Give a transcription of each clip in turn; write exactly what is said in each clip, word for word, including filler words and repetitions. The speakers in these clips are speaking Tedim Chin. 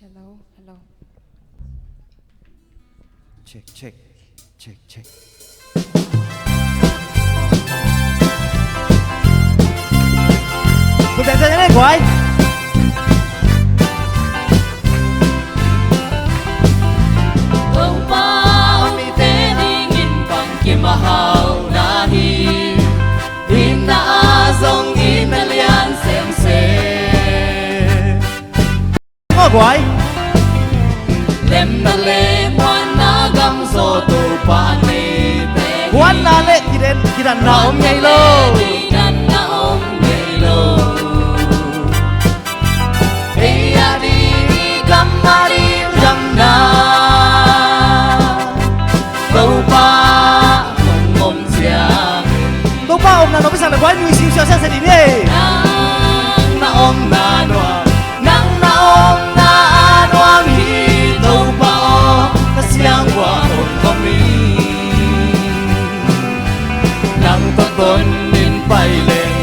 Hello, hello. Check, check, check, check. Kul dan sa yan eh, guai. Topa om i te dingin bang kimahau na hi. Inn na a zong inn na lian semsem. Maw guai. Lemna le muanna gam zaw Topa nei te. Muanna le kidan, kidanna om ngei lo. Kidanna om ngei lo. Ei a ding i gam a ding damna Topa hong om ciang. Topa omna nuam i sang le guai, nui siusiau siasia ding ei. Nang na omna nuam, nang na omna nuam hi Topa aw, ka siangvua hong om hi. Nang tawh ton in pai leng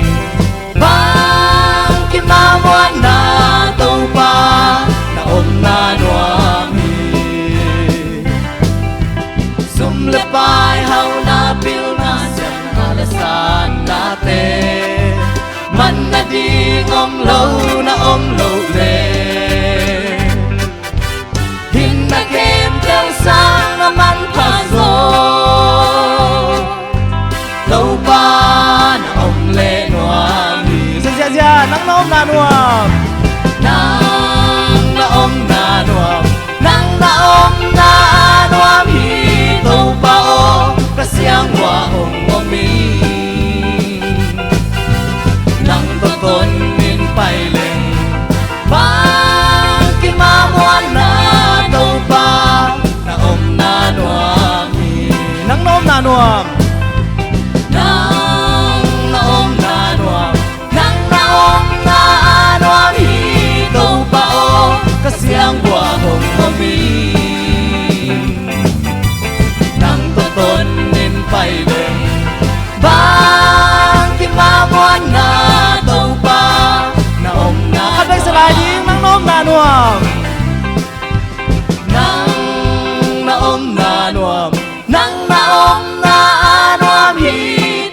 bang kimah muanna Topa na omna nuam hi. Sum le pai, hauna, pilna, siatna le sannate man nading om lo, na om lo le. Hih na khempeuh sang a manpha zaw Topa na om leh nuam hi. Zia, zia, zia, nang na omna nuam. Nang na omna nuam, nang na omna nuam hi Topa aw, ka siangvua hong om hi. Nang tawh ton in pai leng bang kimah muanna Topa na omna nuam hi. Nang na omna nuam. Nang na omna nuam, nang na omna nuam hi Topa aw, ka siangvua hong om hi. Nang tawh ton in pai leng bang kimah muanna Topa na omna. Khat vei sa lai ding, nang na omna nuam. Nang na omna nuam, nang na omna nuam hi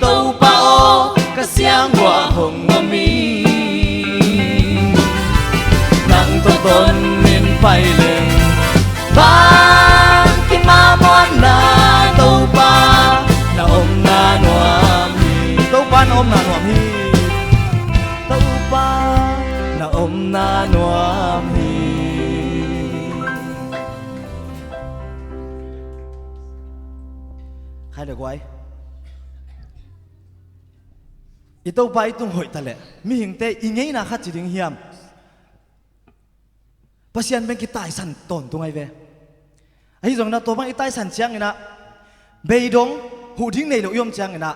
Topa aw, ka siangvua hong om hi. Nang tawh ton in pai leng bang kimah muanna Topa na omna nuam hi. Topa na omna nuam hi. Topa na omna nuam hi. Khai le guai. I Topa i tung hoih ta leh mihingte i ngeina khat ci ding hiam? Pasian beng kitaisan tawntung ahi ve. Ahi zongin ah tua bang i taisan ciangin ah beidong huh ding nei lo i om ciangin ah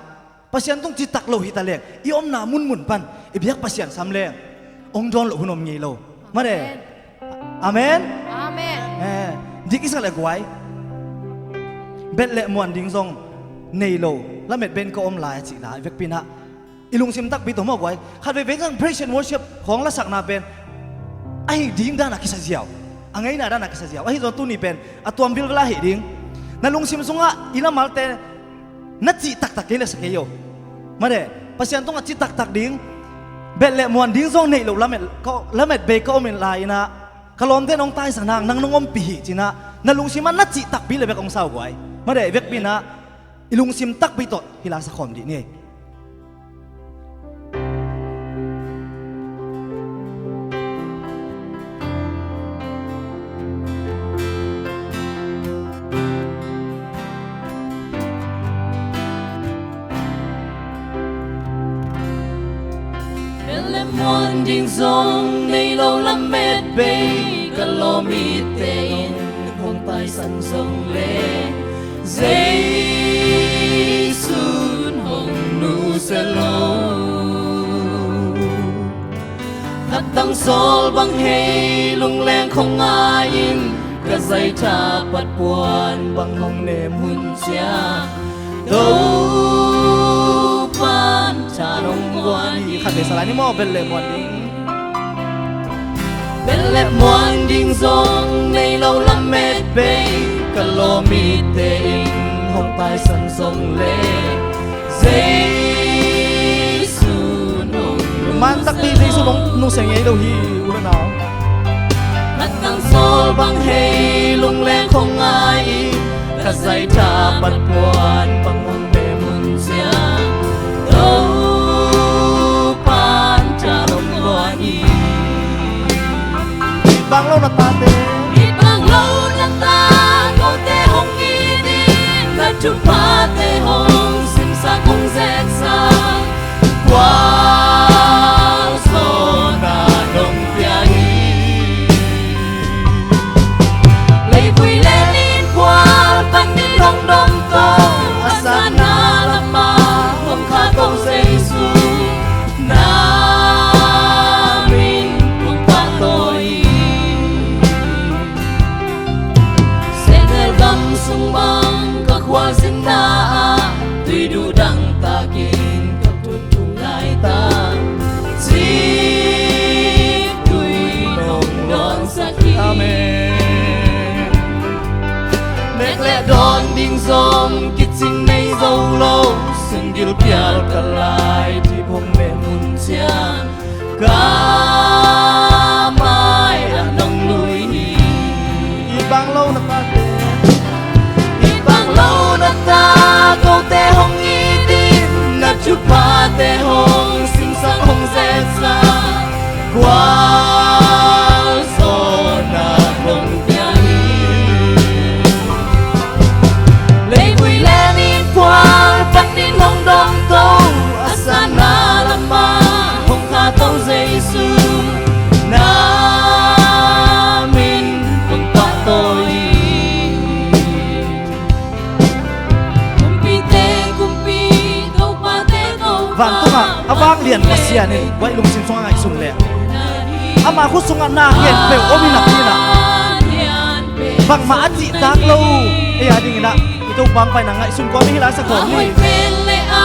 Pasian tung citak lo hi ta leng i omna munmun pan i biak Pasian sam leng hong dawn loh hun om ngei lo. Mate. Amen. Amen. Eh, dik i sak le guai. Bet le muan ding zong nei lo lamet ben ka om lai a cihna i vekpi in ah i lungsim takpi tawh maw guai. Khat veivei zong praise and worship khawng lasakna pen a hih ding dan a kisa ziau, a ngeina dan a kisa ziau. Ahi zong tuni pen a tuam vilvel a hih ding. Na lungsim sungah i lamalte na cih taktak kei le sa kei o. Mate, Pasian tungah cih taktak ding, bet le muan ding zong neih loh lamet, ka, lamet bei ka om in lai in ah ka lawmte nong taisan hang nang nong ompih hi ci in ah na lungsim ah na cih takpi le bek hong sa uh guai. Mate, i vekpi in ah i lungsim takpi tawh hi la sa khawm dih ni. Bel le muan ding zong nei lo lamet bei ka lawm ite in hong taisan zong le Jesu in hong nusia lo. Khat tang sawl bang hei lungleng khong ngai in ka zaitha pat puan bang hong nem hun ciang Topan tha nong guan hi. Khat vei sa lai ni maw, bel le muan ding. Pen le muan ding zong nei lo lamet bei, ka lawmite in hong taisan zong le Jesu nong man takpi Jesu nong nusia ngei lo hi, u le nau. Khat tang sawl bang hei lung le khong ngai in, ka zaitha pat puan bang hong be mun ciang, Topa'n ta hong guan hi. It bang lo na tate, it bang lo na ta kote hong it in, na thuphate hong simsak hong zeksak, gualzawhna nong pia hi. Leivui le nin kual panin hong domto, a sanna lamah hong khato Jesu, na min kong pahtawi hi. Sehnel gam sung bang ka khualzinna ah, tuiduh dang takin ka thunthung laitak, cip tui nong dawnsak hi. Amen. Nek le dawn ding zong kicing nei zo lo, sunggil pial ka lai, thip hong be mun ciang, ka mai ah nong lui hi. It bang lo na tate, it bang lo na ta kote hong it in, na thuphate hong simsak hong zeksak, gualzawhna nong pia hi. Leivui le nin kual panin hong domto, a sanna lamah hong khato Jesu, na min kong pahtawi hi. Kumpite kumpi, topate topa, vantungah a vanglian Pasian in guai lungsim sungah ngaihsun leh, ama khut sungah na khempeuh om hi napi-in ah, bangmah a cihtak lo, ei a dingin ah i Topa hong paina ngaihsun kawm hi. Lai sa khawm ni. A hoih pen le a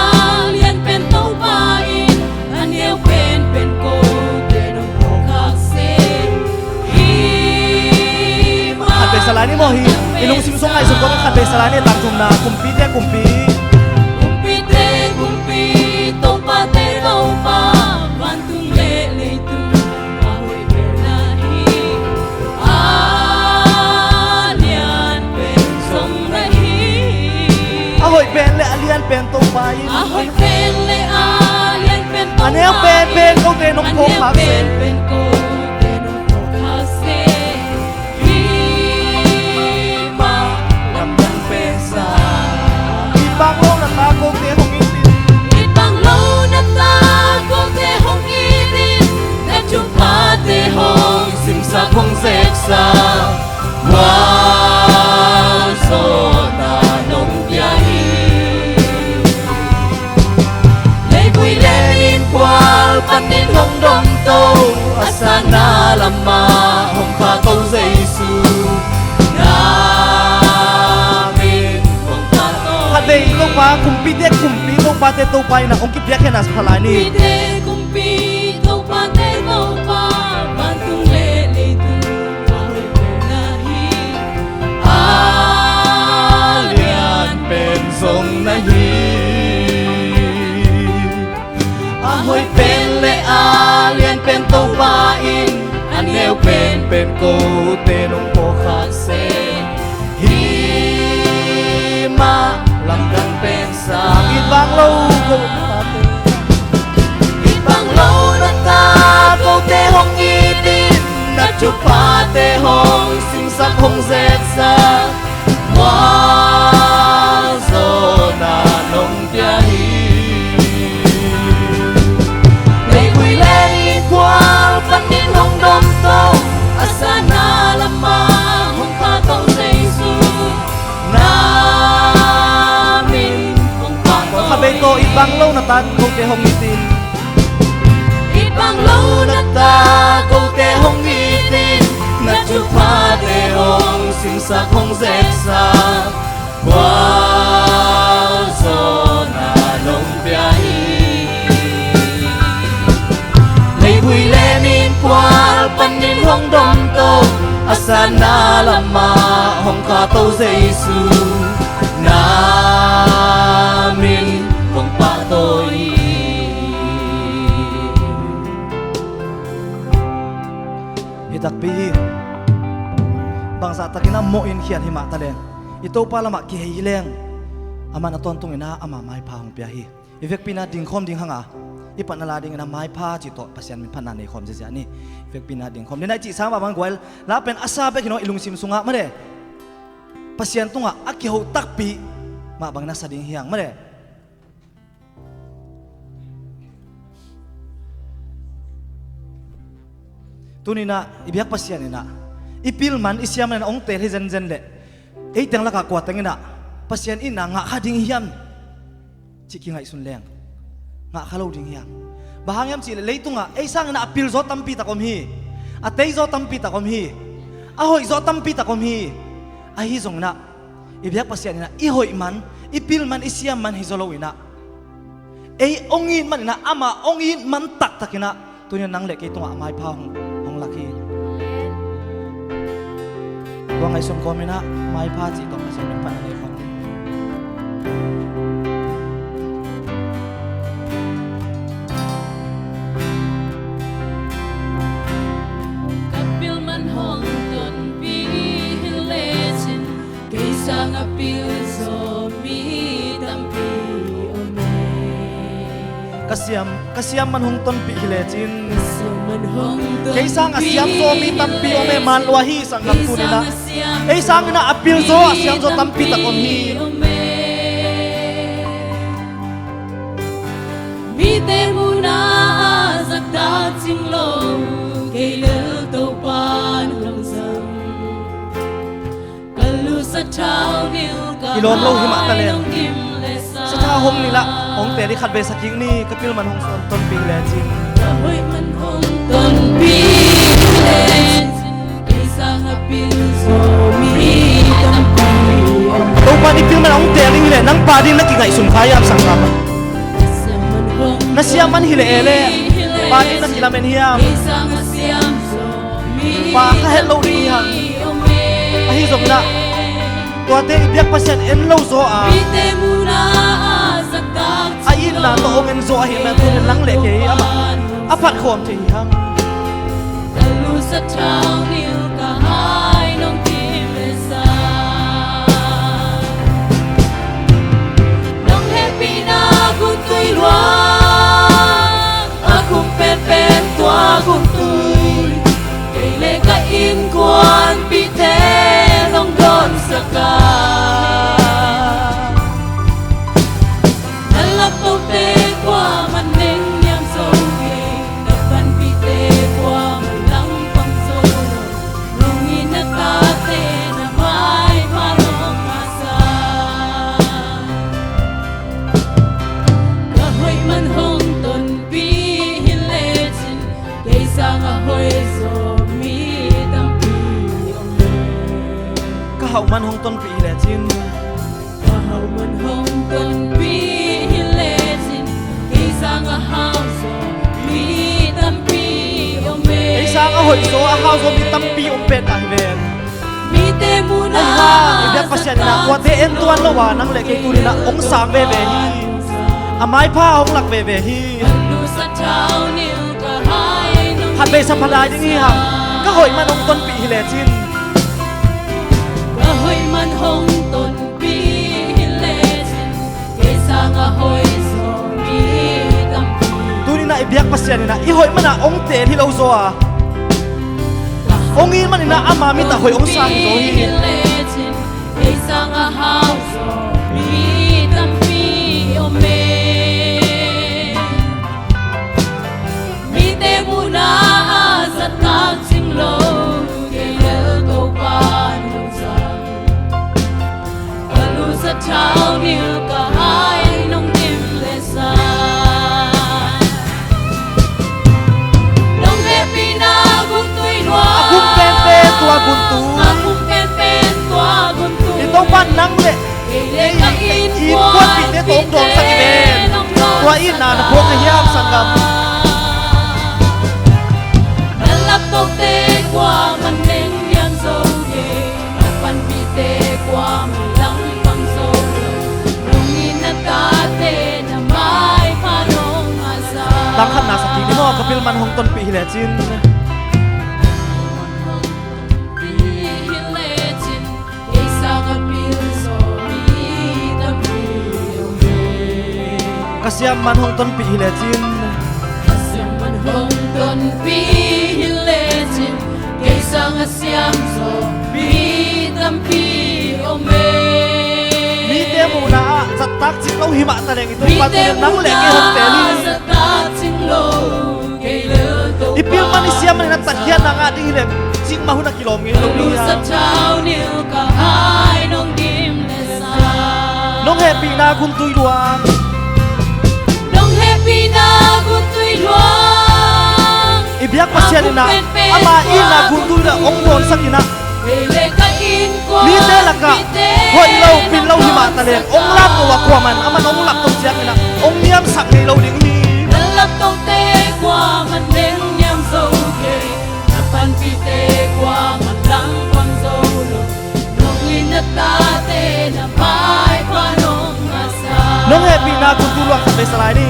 lian pen Topa in, a neu penpen kote nong phawk khak seh hi. Khat vei sa lai ni maw hi. I lungsim sung ngaihsun kawm, khat vei sa lai ni. Tangthu na, kumpite kumpi, kumpite kumpi, topate Topa, vantung le leitung a hoih pen na hi. A lian pen zong na hi. A hoih pen le a lian pen Topa in, a hoih pen le a lian pen Topa in, a neu penpen kote nong phawk khak seh, a neu penpen kote nong phawk khak seh hi. Mah lamdang pen sa. It bang lo na ta kote hong it in, it bang lo na ta kote hong it in, na thuphate hong simsak hong zeksak, gualzawhna nong pia hi. Leivui le nin kual panin hong domto, a sanna lamah hong khato Jesu, na min kong pahtawi. Khat vei Topa, kumpite kumpi, topate Topa in ah hong kipiak hen a sa lai ni. Kumpite kumpi, topate Topa, vantung le leitung a hoih pen na hi. A lian pen zong na hi. A hoih pen le a lian pen Topa in, a neu penpen kote nong phawk khak seh hi. Mah lamdang pen sa. It bang lo ko, it bang lo na ta kote hong it in, na thuphate hong simsak hong zeksak, gualzawhna nong pia hi. Leivui le nin kual panin hong domto, a sanna lamah hong khato Jesu, na min kong pahtawi. Khat vei tawh, it bang lo na ta kote hong it in, it bang lo na ta kote hong it in, na thuphate hong simsak hong zeksak, gualzawhna nong pia hi. Leivui le nin kual panin Hong dom to, a sanna lamah hong khahto Jesu, na min kong pahtawi hi. Hi takpi hi. Bangzah takin a mawh in khiat hi mah taleng, i Topa lamah kihei hi leng, aman a tawntungin a ama maipha hong pia hi. I vekpi-in a dingkhawm ding hang a, i patna la dingin a maipha cih tawh Pasian min phatna nei khawm ziahziah ni. I vekpi-in a dingkhawm ding a i cih sang mah bang guai la pen a sa bek hi nawn lo, i lungsim sungah mah le Pasian tungah a kiho takpi mah bangin a sa ding hi hang mah le. Tuni-in a i biak Pasian in a i pil man, i siam man in a hong teel hi zenzen leh, ei teng lakah kua teng in a Pasian itna ngah kha ding hiam cih kingaihsun leng, ngah kha lo ding hi hang. Bang hang hiam cih leh leitungah ei sangin a pil zaw tampi tak om hi. A tei zaw tampi tak om hi. A hoih zaw tampi tak om hi. Ahi zongin a i biak Pasian in a i hoih man, i pil man, i siam man hi zaw lo-in a, ei hong it man in a, ama hong it man taktak in a, tuni-in a nang le kei tungah a maipha hong, hong lak hi. Tua ngaihsun kawmin a maipha cih tawh Pasian min phatna nei khawm ni. Ka pil man hong tonpih hi lecin, kei sanga pil zaw mi tampi om e. Ka siam, ka siam man hong tonpih hi lecin, ka siam man hong tonpih, kei sanga siam zaw mi tampi om e. Man lua hi sanggam, tuni-in a ei sangin a a pil zaw, a siam zaw tampi tak om hi. Mite muhna a zaktak cing lo, kei lel Topa'n hong zang. Ka lu sathau nilh ka, i lawm lo hi mah taleng, hai nong dim le sa, sathau hong nilh a hong teel hi. Khatvei sa kik ni. Ka pil man hong tonpih lecin, ka hoih man hong tonpih lecin, kei sanga pil zaw mi tampi om. Topa'n i pil man hong teel ding hi leh nang pa ding na kingaihsun kha hiam sanggam? Na siam man hi leh e le, pa ding na kilamen hiam? Pa kha het lo ding hi hang. Ahi zongin a tuate i biak Pasian en lo zaw a, a itna tawh hong en zaw ahih manin tuni-in nang le kei amah a phat khawm thei hi hang. Ka lu sathau nilh ka, hai nong dim le sa, nong hehpihna guntui luang, a kum penpen tua guntui, kei le ka innkuanpihte nong dawnsak a. Na laptote kuaman nengniam zo hi, na panpihte kuaman langpang zo lo, nong it na tate na maipha nong masa. Ka hoih man hong tonpih hi lecin, kei sanga hoih zaw mi tampi om e. Ka hauh man hong tonpih hi lecin, ka hauh man hong tonpih hi lecin, kei sanga hau zaw mi tampi om e. Kei sanga hoih zaw, a hau zaw mi tampi om petmah hi ven. Mite muhna, ahi hang i biak Pasian in a tuate en tuan lo a nang le kei tuni-in a hong sang veve hi. A maipha hong lak veve hi. Khatvei sa pha lai ding hi hang. Ka hoih man hong tonpih hi lecin, ka hoih man hong tonpih hi lecin, kei sanga hoih zaw mi tampi. Tuni-in a i biak Pasian in a i hoih man a hong teel hi lo zaw a, hong it man in a ama mit ah hoih hong sang hi zaw hi. Kei sanga hau zaw mi tampi om e. Mite muhna a zaktak cing lo, kei lel Topa'n hong zang. Ka lu sathau nilh ka, hai nong dim le sa, nong hehpihna guntui luang, a kum penpen tua guntui, a kum penpen tua guntui, i Topa'n nang le kei le ka innkuanpihte tawh hong dawnsak hi ven. Tua itna na phuak na hiam sanggam? Na laptote kua Tonpih hi lecin. Ka siam man hong tonpih hi lecin. Ka siam man hong tonpih hi lecin, kei sang a siam zaw mi tampi om e. Mite muhna ah zattak cing lo hi mah taleng i Topa tu nang le kei hong teel hi. Mite muhna ah zattak cing lo kei lel Topa. I pil man i siam man in a tatkhiatna ngah ding hi leh cikmah hun a kilawm ngei lo ding hi a. Nong hehpihna guntui luang. Nong hehpihna guntui luang. I biak Pasian in ah ama itna guntui luang hong dawnsak in ah. Mite lakah hoih lo, pil lo hi mah taleng hong lap to a kuaman, aman hong lap to ciangin ah hong niamsak ngei lo ding hi. Lap tote kuaman neng niam zo kei, na panpihte kuaman langpang zo lo. Nong in na tate na maipha nong masa. Nong hehpihna guntui luang khat vei sa lai ni.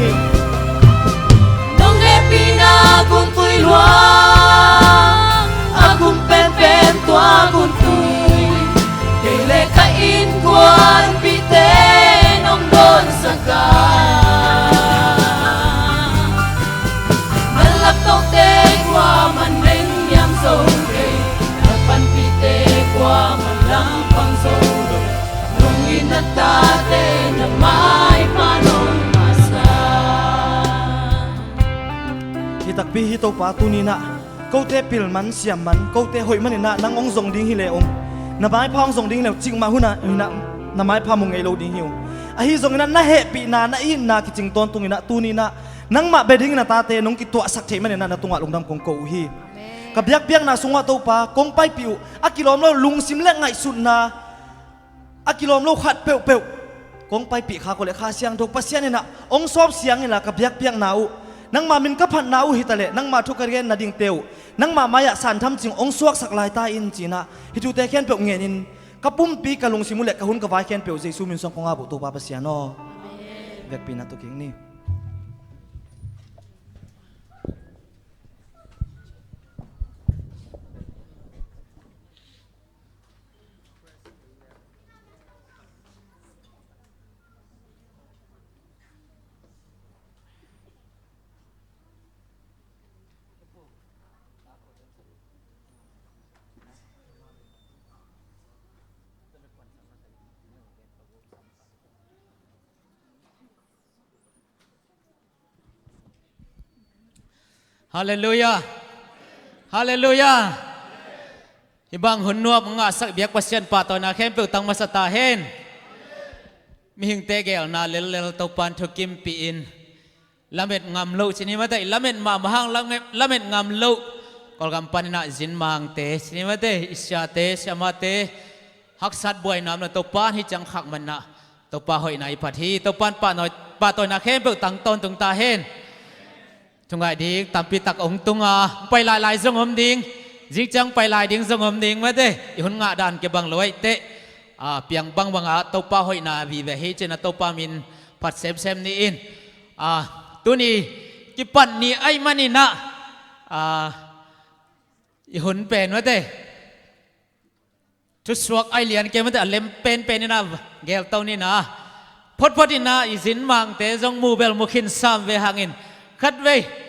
Nong hehpihna guntui luang, a gum penpen tua guntui, kei le ka innkuanpihte nong dawnsak a. Na lap tote kuaman neng niam zo kei, na panpihte kuaman langpang zo lo. Nong in na tate na maipha nong masa. Hi takpi hi Topa, tuni in ah kote pil man, siam man, kote hoih man in ah nang hong zong ding hi leh ung, na maipha hong zong ding hi leh ung, cikmah hun ah in ah na maipha mu ngei lo ding hi ung. Ahi zongin ah na hehpihna, na itna kicing tawntung in ah tuni in ah nangmah bia dingin na tate nong kituahsak theih manin ah na tungah lungdam kong ko uh hi. Ka biakpiakna sungah Topa kong paipih uh, a kilawm lo lungsim le ngaihsutna a kilawm lo khat peuhpeuh kong paipih khak uh leh Kha Siangtho Pasian in ah hong sawp siang inla ka biakpiakna uh, nangma min ka phatna uh hi taleh nangma thu ka gen nadingte uh nangma mai-ah santham cing hong suaksak lai ta in ci-in ah hih thute khempeuh ngenin ka pumpi, ka lungsim uh leh ka hun, ka vai khempeuh Jesu min suang kong ap uh Topa Pasian aw. Amen. Biakpiakna tu kik ni. Halleluiah. Halleluiah. Hih bang hun nuam ngahsak biak Pasian pahtawina khempeuh tang masa ta hen. Mihingte geelna lellel Topan thukimpih in, lamet ngam loh cin hi mate, lamet mahmah hang, lamet, lamet ngam loh Kawlgam panin ah zinmangte cin hi mate, i siate, siamahte haksat buaina om lo, Topan hih ciang khak manin ah Topa hoihna i phat hi. Topan pahnoi-, pahtawina khempeuh tang tawntung ta hen. Thungai ding tampi tak hong tung a, pai lailai zong om ding, zingciang pai lai ding zong om ding mate, i hun ngah dan kibang lo ahih teh, a, piang bangbang a Topa hoihna vive hi cin a Topa min phat semsem ni in, a, tuni kipan ni ahih manin ah, a, i hun pen mate thusuak ai lian kei mate a lem penpen in ah gelto ni in ah, photphot in ah i zinmangte zong mu bel mu khin sam ve hangin khatvei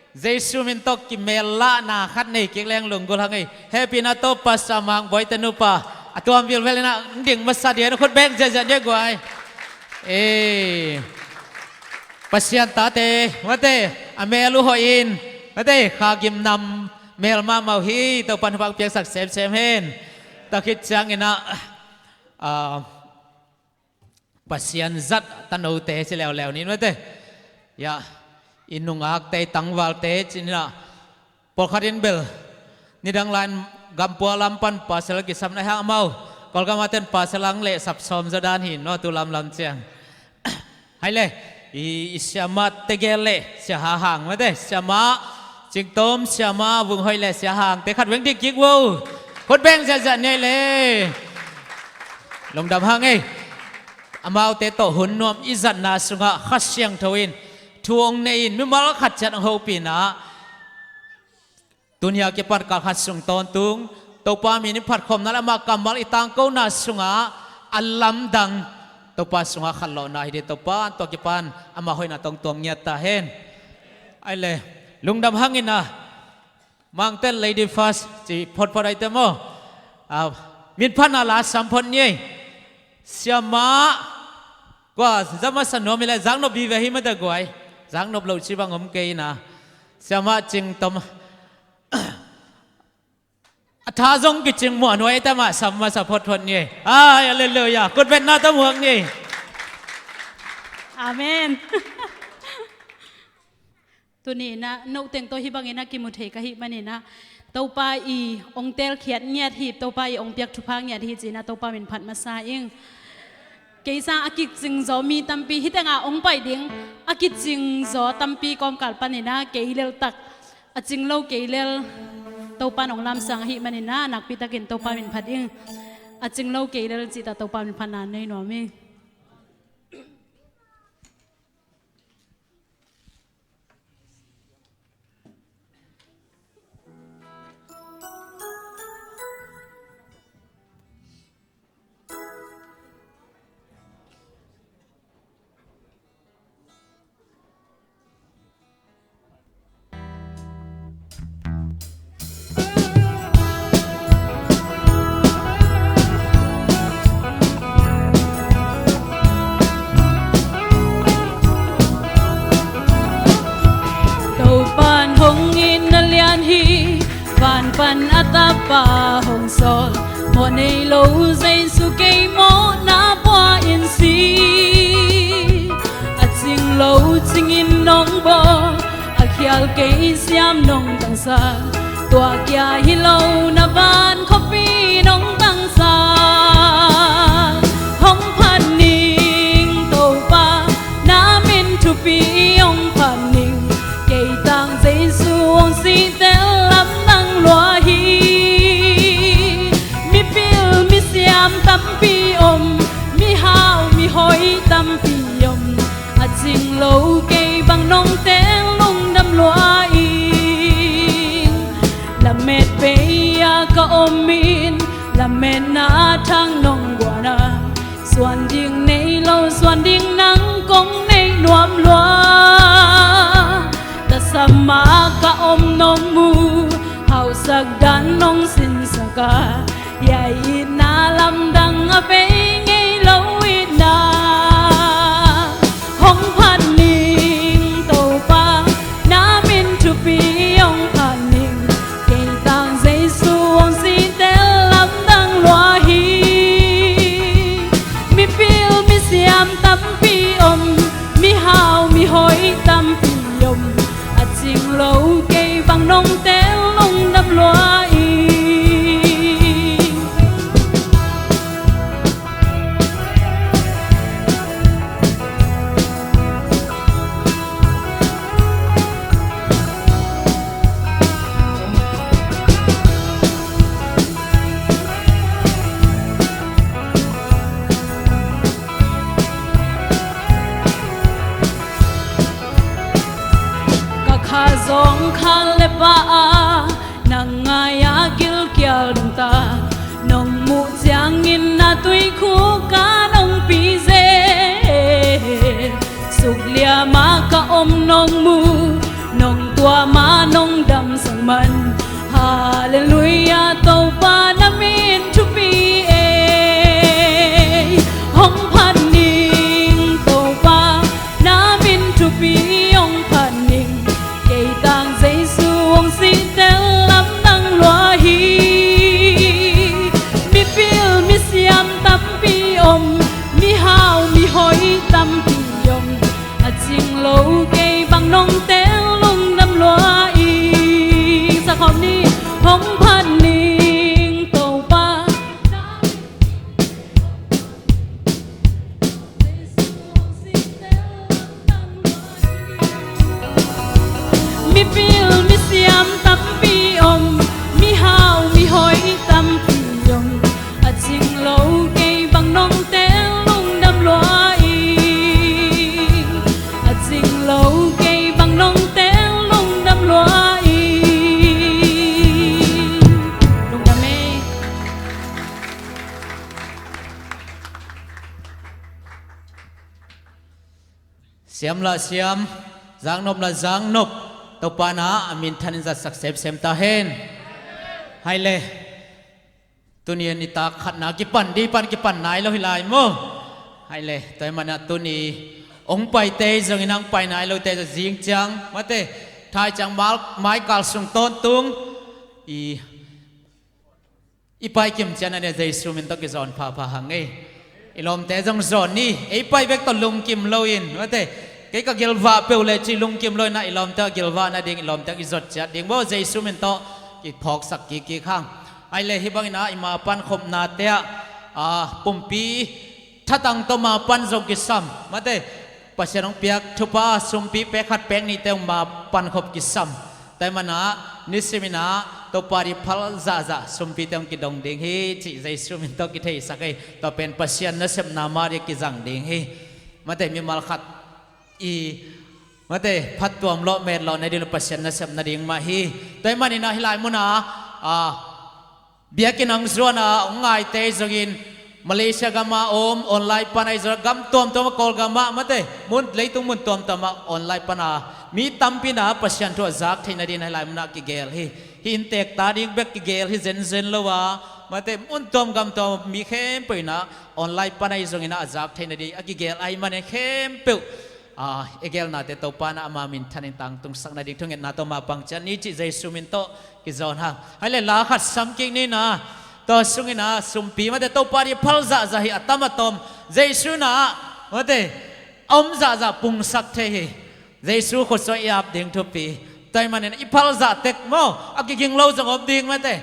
Jesu min tawh kimel lahna khat nei kik leng lunggulh hang ei. Hehpihna Topa, siamang, bawite nupa, a tuam vilvel in ah ding masa ding, khut beng ziahziah ni guai. Ei, Pasian tate mate, a mel uh hoih in mate, Kha gimnam mel mahmah uh hi. Topan hupang piaksak semsem hen. Tua khit ciangin ah, a, Pasian zat tanote ci leuleu ni mate. Ya, i nungakte, i tangvalte cin in ah, pawlkhat in bel nidang lai-in gampua lam pan pasal kisam na hang amau, Kawlgam a ten pasal ang leh sap sawm zaw dan hi no, tu lamlam ciang. Hai le, i, i siamah tegel le, Sia Ha Hang mate, siamah Cing Tom, siamah Vung Hoih le Sia Hang te khat veng ding kik vo. Khut beng ziahziah ni le. Lungdam hang ei. Amaute tawh hun nuam i zatna sungah Kha Siangtho in thu hong nei in, mimal khat ciat hong hopih in ah, Tuni a kipan kal khat sung tawntung Topa min in phatkhawmna le amah kammal i tangkona sungah a lamdang Topa sungah khanlawhna hi ding. Topa, tua kipan amah hoihna tawh tuam ngiat ta hen. Ai le, lungdam hangin a, Mangtel Lady First ci photphot ai te maw? A, min phatna la sam phot ni ei. Siamah, kua za masa nuam hi le, zaknop vive hi mah ta guai. Zaknop lo ci bang om kei na. Siamah Cing Tom. A tha zong kicing muahnuai ta mah sam masa photphot ni. Ai, halleluiah. Kutbetna ta muak ni. Amen. Tuni in a, note teng tawh hih bangin a kimu thei ka hih manin a, Topa i ong teelkhiat ngiat hi, Topa i ong piak thupha ngiat hi ci-in a Topa min phat masa ing. Kei sang a kicing zaw mi tampi, hih tengah ong pai ding a kicing zaw tampi kawmkal panin a, kei lel tak, a cing lo kei lel Topa in ong lamsang ahih manin a, nakpi takin Topa min phat ing. A cing lo kei lel cih tak Topa min phatna nei nuam ing. Topa'n hong itna lian hi, van pan a Tapa hong sawl. Mawh nei lo Jesu kei mawhna pua in si. A cing lo cingin nong bawl, a khial kei siam nong tangsak. Tua kia hi lo na van khuapi nong tangsak. Hong phat ning Topa, na min thupi hong phat ning. Kei tang Jesu hong sihtel lamdang lua hi. Mipil misiam tampi om, mihau mihoih tampi om. A cing lo kei bang nong teel lungdam lua ing. Lamet bei-a ka om in, lametna thang nong guan a. Suan ding nei lo, suan ding nang kong nei nuam lua. Tasam a ka om nong mu, hausak dan nong sinsak a. Hiai itna lamdang a bei ngei lo itna. Hong phat ning Topa, na min thupi hong phat ning. Kei tang Jesu hong sihtel lamdang lua hi. Mipil misiam tampi om, mihau mihoih tampi om. A cing lo kei bang nong teel lungdam lua ing. Ka kha zong khal le pah a, nang ngai a gilkial dong ta. Nong muh ciangin na tuikhuk a nong pi zel. Sukliam a ka om nong mu, nong tuam a nong damsak man. Halleluiah, Topa na min thupi ei. Hong phat ning Topa, na min thupi hong phat ning. Kei tang Jesu hong sihtel lamdang lua hi. Mipil misiam tampi om, mihau mihoih tampi om. A cing lo kei bang nong teel lungdam lua ing. Sa khawm ni. Hong phat ni Siam lah siam, zaknop lah zaknop, Topa na a minthan in zatsak semsem ta hen. Hai le, tuni a nitak khatna kipan ding pan kipan nai lo hi lai maw. Hai le, tua ahih manin tuni hong paite zongin hong pai nai lote zong zing ciang, mate, thai ciang mal, maikal sung tawntung i i pai kim ciang a nih, Jesu min tawh kizawn phapha hang ei. I lawmte zong zawn ni, ei pai bek tawh lungkim loin, mate, kei ka gilvah peuh leh ci lungkim loin ah, i lawmte a gilvah nading, i lawmte i zot ciat ding maw, Jesu min tawh kiphawksak kikkik hang. Hai le, hih bangin ah i ma pankhopnate ah, ah, pumpi thatang tawh ma pan zong kisam, mate, Pasian hong piak thupha sumpi pek khat pek nihte hong ma pankhop kisam. Tua ahih manin ah nisimin ah Topa ding phal zahzah sumpite hong kidong ding hi cih Jesu min tawh kitheisak hi. Tua pen Pasian nasepna mah ding kizang ding hi. Mate, mimal khat i, mate, phattuam lawh metlawh nading lo, Pasian nasep nading mah hi. Tua ahih manin ah hih lai munah, ah, biakinn hong zuan a hong ngaite zongin, Malaysia gam a om online pan ahi zong, gam tuamtuam a, Kawlgam ah, mate, mun, leitung mun tuamtuam ah online pan a mi tampi in ah Pasian thu a zak theih nading ah hih lai munah kigel hi. Hih inntek ta ding bek kigel hi zenzen lo a, mate, mun tuam gam tuam mi khempeuh in ah online pan ahi zongin ah a zak theih nading a kigel ahih manin khempeuh a, i gelnate Topa in ah ama minthan in tangtungsak nading thungetna tawh ma pang ciat ni cih Jesu min tawh kizawn hang. Hai le, la khat sam kik ni na. Tua sungin ah sumpi, mate, Topa ding phal zahzah hi, a tam a tawm Jesu in ah, mate, a om zahzah pungsak thei hi. Jesu khutsuah i ap ding thupi. Tua ahih manin i phal zah tek maw, a kiging lo zong om ding, mate.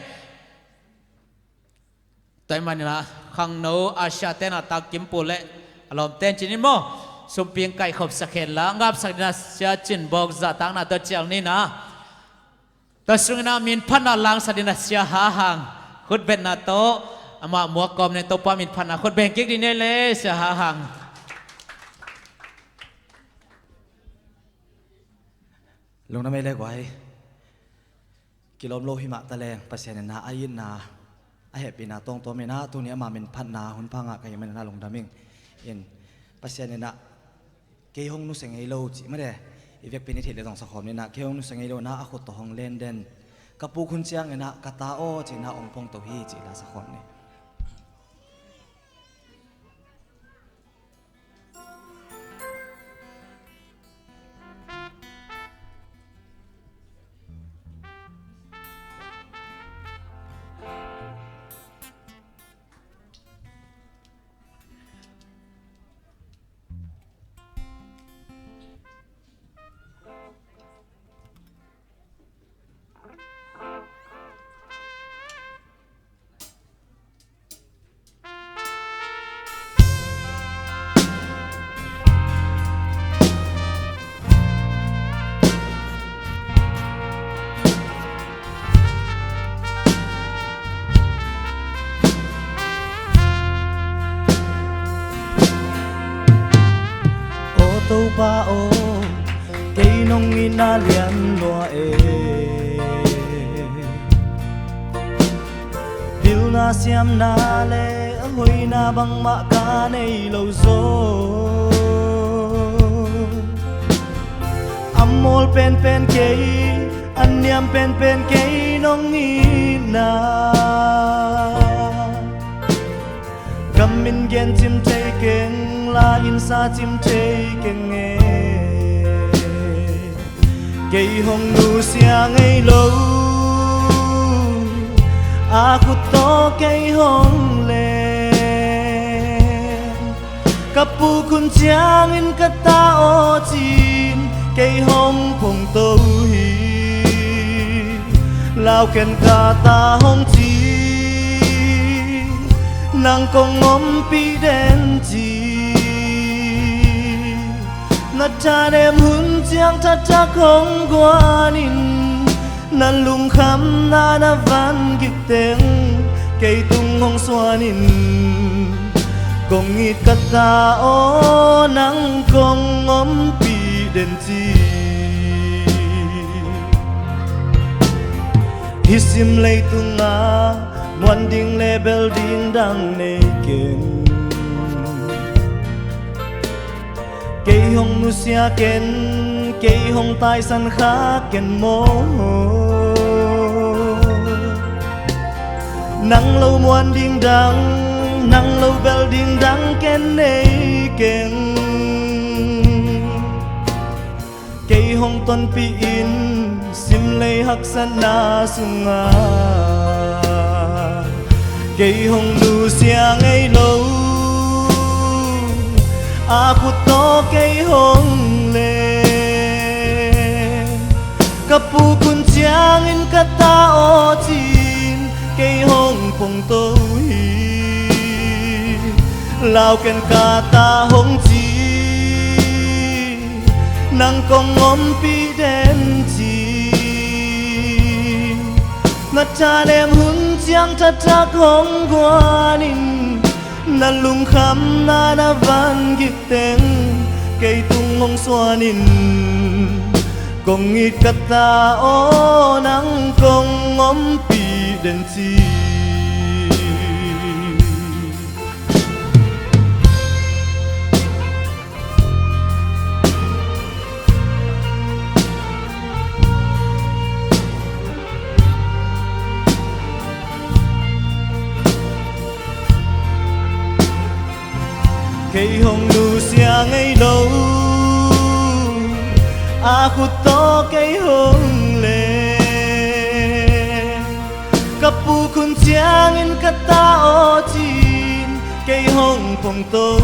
Tua ahih manin ah khangno, a siate na tak kim pu le a lawmte in ci ni maw, sumpi hong kaikhopsak hen la, ngapsak ding a Sia Cin Bawk zahtakna tawh cial ni na. Tua sungin ah minphatna langsak ding a Sia Ha Hang khutbetna tawh, amah muak kawm ni, Topa minphatna khut beng kik ding ni le, Sia Ha Hang. Lungdam ei le guai. Kilawm lo hi mah taleng, Pasian in ah a itna, a hehpihna tawngtawm in ah tuni ama minphatna hun pha ngah ka hih manin ah lungdam ing. In, Pasian in ah kei hong nusia ngei lo cih, mate, i vekpi in i theih leh zong sakhawm ni na, kei hong nusia ngei lo na, a khut tawh hong len den. Ka puk hun ciangin ah ka ta aw cih na hong phongto hi cih la sakhawm ni. Aw Topa aw, kei nong itna lian lua e. Pilna siamna le a hoihna bangmah ka nei lo zaw. A mawl penpen kei, a niam penpen kei nong itna. Kam in gen cim thei keng, la in sa cim thei keng e. Kei hong nusia ngei lo, a khut tawh kei hong len. Ka puk hun ciangin ka ta aw cin, kei hong phongto hi. Lau khen ka ta hong ci, nang kong ompih den ci. Na thanem hun ciang thathak hong guan in, na lungkhamna na van gik teng kei tung hong suan in. Kong it ka ta aw, nang kong ompih den ci. Hih sim leitungah muan ding le bel ding dang nei keng. Kei hong nusia ken, kei hong taisan kha ken maw? Nang lo muan ding dang, nang lo bel ding dang ken nei keng. Kei hong tonpih in simlei haksatna sungah, kei hong nusia ngei lo a khut tawh kei hong leng. Ka pu khun ciangin ka ta aw ci-in kei hong phongto hi. Lau ken ka ta hong ci, nang kong ompih den ci. Na thanem hun ciang thatak hong guan in, na lungkhamna na van gik teng kei tung hong suan in. Kong it ka ta aw, nang kong ompih den ci. Kei hong nusia ngei lo a khut tawh kei hong leng. Ka pu khun ciangin ka ta aw ci-in kei hong phongto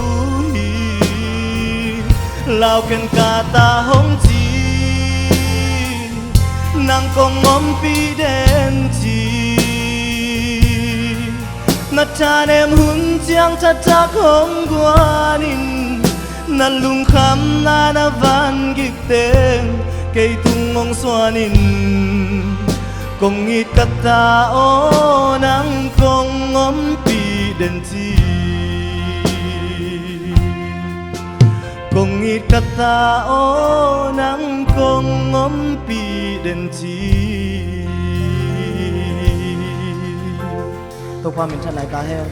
hi. Lau ken ka ta hong ci, nang kong ompih den ci. Na thanem hun ciang thatak hong guan in, na lungkhamna na van gik teng kei tung hong suan in. Kong it ka ta aw, nang kong ompih den ci. Kong it ka ta aw, nang kong ompih den ci. Topa minthanna hi ta hen.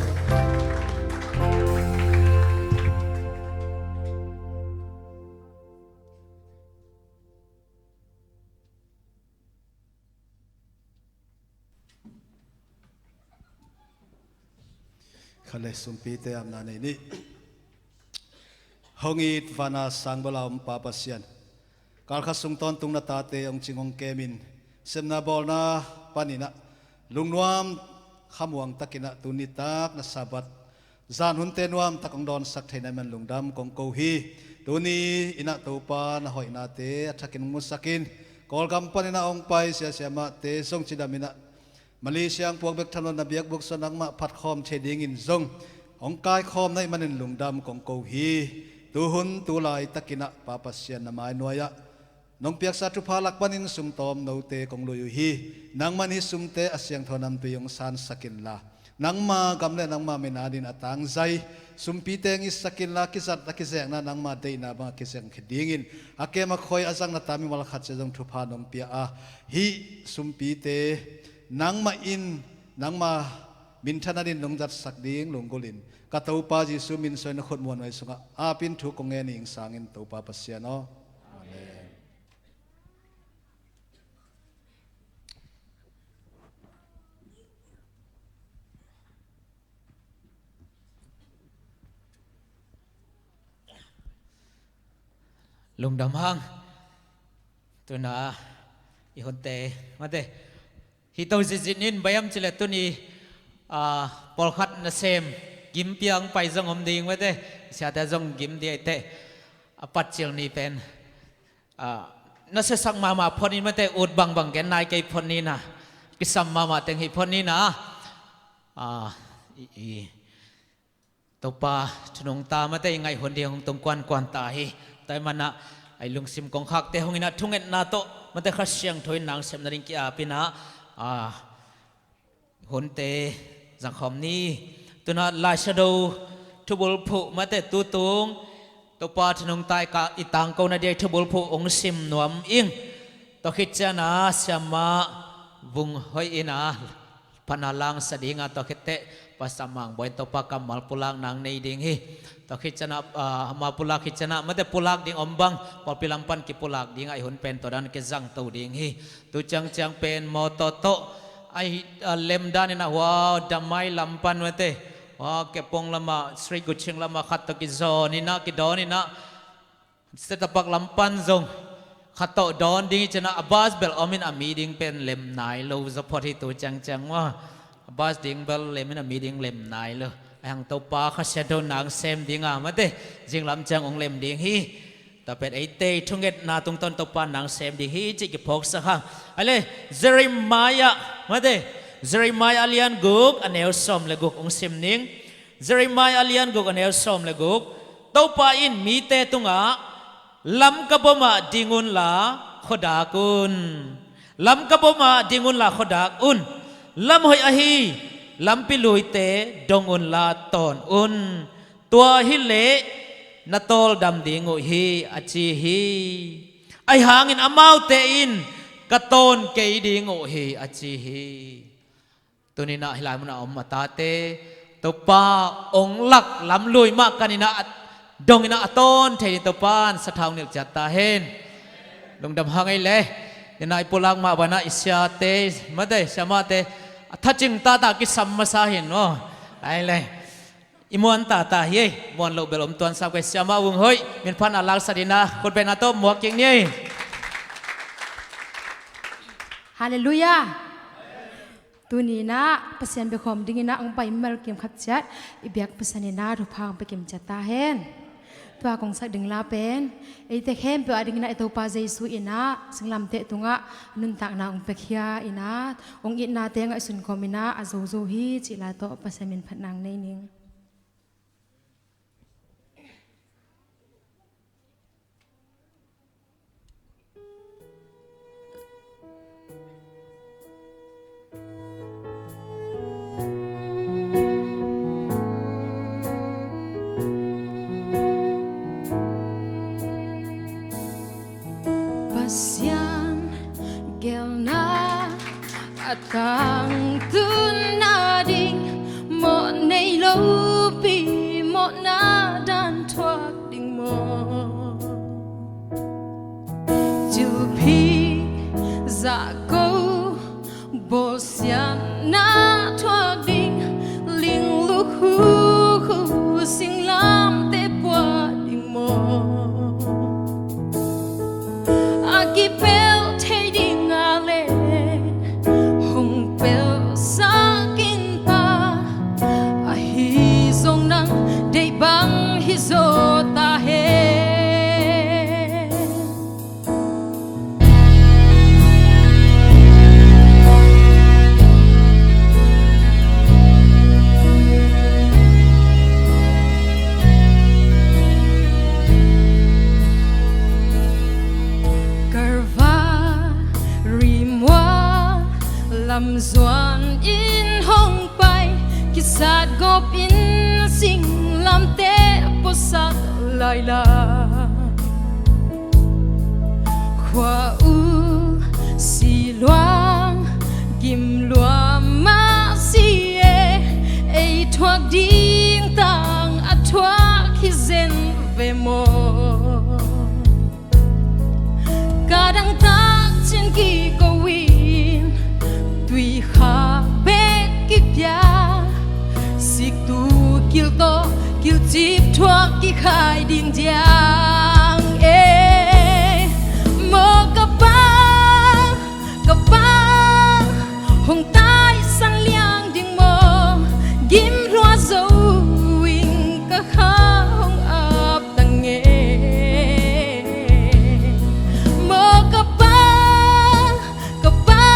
Khat le, sumpite apna nei ni. Hong it vana sang bala om Pa Pasian, kalkhat sung tawntung na tate hong cing hong kemin sepna bawlna paninah lungnuam khamuang takinah tuni tak na Sabbath zan hunte nuamtak hong dawnsak theihna man lungdam kong ko hi. Tuni inah Topa na hoihnate a thakin hong musakin, Kawlgam paninah hong pai siasiamahte zong cidaminah Malaysia hong puak bek tham lo na biakbuk sung nangmah phatkhawm thei dingin zong hong kaikhawm na hih manin lungdam kong ko hi. Tuhun tu laitakinah Pa Pasian na mainuai-ah nong piaksa thupha lak panin sungtawm note kong lui uh hi. Nangman hih sumte a siangtho namtui hong sansak inla, nangma gam le nangma min adin a tangzai sumpite hong itsak inla, kizat a kizekna nangma deihna bangah kizeng khit dingin a kem a khoi a zang na ta mimal khat cia zong thupha nong pia a, hih sumpite nangmah in nangma minthan adin nong zatsak ding lunggulhin ka Topa Jesu min suain na khut muanhuai sungah apin thu kong ngen ing sangin Topa Pasian aw. Amen. Lungdam hang. Tuna i hunte mate hi to zitzit in, baiam cile tuni, ah, pawlkhat nasem gim piang pai zong om ding mate, siate zong gim dih aite a patcil ni pen, ah, na siasak mahmah phot in mate, ut bangbang gen nai kei phot nina, kisam mahmah teng hi phot nina. Ah, i, i Topa thunung ta mate i ngaihhun ding hong tung kuankuan ta hi. Tua ahih manah a i lungsim kongkhakte hong inah thungetna tawh mate Kha Siangtho in nang sepna ding ki-apinah, ah, hunte zangkhawm ni. Tunah Lai Shadow thubulphuh mate tutung Topa thunung ta i ka i tangkona dia i thubulphuh hong sim nuam ing. Tua khit ciana siamah Vung Hoih inah phatna langsa dinga, tua khit teh Pastor Mang Bawi in Topa kammal pulak nang nei ding hi. Tua khit ciangah, ah, ama pulak khit ciangah, mate, pulak ding om bang, pawlpi lam pan kipulak dingah i hun pen tua dan kizang to ding hi. Tu ciangciang pen mawtaw tawh a hi, ah, lem dan inah, hua Damai lam pan, mate, hua Kepong lamah, Sri Guching lamah khat tawh kizawn inah, kidawn inah, Setapak lam pan zong khat tawh dawn ding hi ciangah, a bus bel om in a mi ding pen lem nai lo zaw phot hi tu ciangciang maw. A bus ding bel lem in a mi ding lem nai lo. Ahi hang Topa Kha Siangtho nang sem dinga, mate, zinglam ciang hong lem ding hi. Tua pen eite thungetna tungtawn Topa nang sem ding hi cih kiphawksak hang. Ahi leh Jeremiah, mate, Jeremiah a lian guk a neu sawm le guk hong sim ning. Jeremiah a lian guk a neu sawm le guk. Topa in mite tungah, lamka bawmah ding unla khuadak un. Lamka bawmah ding unla khuadak un. Lam hoih ahi lampi luite dong unla tawn un. Tua hileh na tawldam ding uh hi, a ci hi. Ahi hangin amaute in ka tawn kei ding uh hi, a ci hi. Tuninah hih lai munah a om a tate, Topa hong lak lam lui mah kaninah a, donginah a tawn thei ding Topa in sathau nilh ciat ta hen. Lungdam hang ei le. Ninah i pulak mah banah i siate, mate, siamahte a thacing tata kisam masa hin maw. Ahi le. I muan tata hi ei, muan loh bel om tuan sa kei, siamah Vung Hoih, min phatna laksa dinah khut bengna tawh muak kik ni ei. Halleluiah. Tuninah Pasian biakhawm dinginah hong pai mimal kim khat ciat i biak Pasian inah thupha hong pia kim ciat ta hen. Tua kong sak ding la pen, eite khempeuh a dinginah i Topa Jesu inah singlamteh tungah nuntakna hong piakhia inah, hong itnate ngaihsun kawm inah a zozo hi cih la tawh Pasian min phatna nei ning. Pasian gelna a tangtun nading, mawh nei lopi mawhna dan thuak ding maw? Cilphih zahko bawlsiatna thuak ding, lingluk hukhu singlamteh puah ding maw? A kipelh thei dinga le hong pelhsak in pa, ahi zong nang deih bang hi zaw ta hen. Kalvari mual lam zuan in hong pai, kisat gawp in singlamteh puasak lailai. Khua uh si luang gim lua mah si e, ei thuak ding tang a thuak hi zen ve maw? Ka dangtak cin kiko in, tuikhak bek kipia, siktu kil tawh kilcip thuak kikhai ding diang e. Maw ka Pa, ka Pa, hong taisan liang ding maw? Gim lua zo ing, ka kha hong ap ta nge. Maw ka Pa, ka Pa,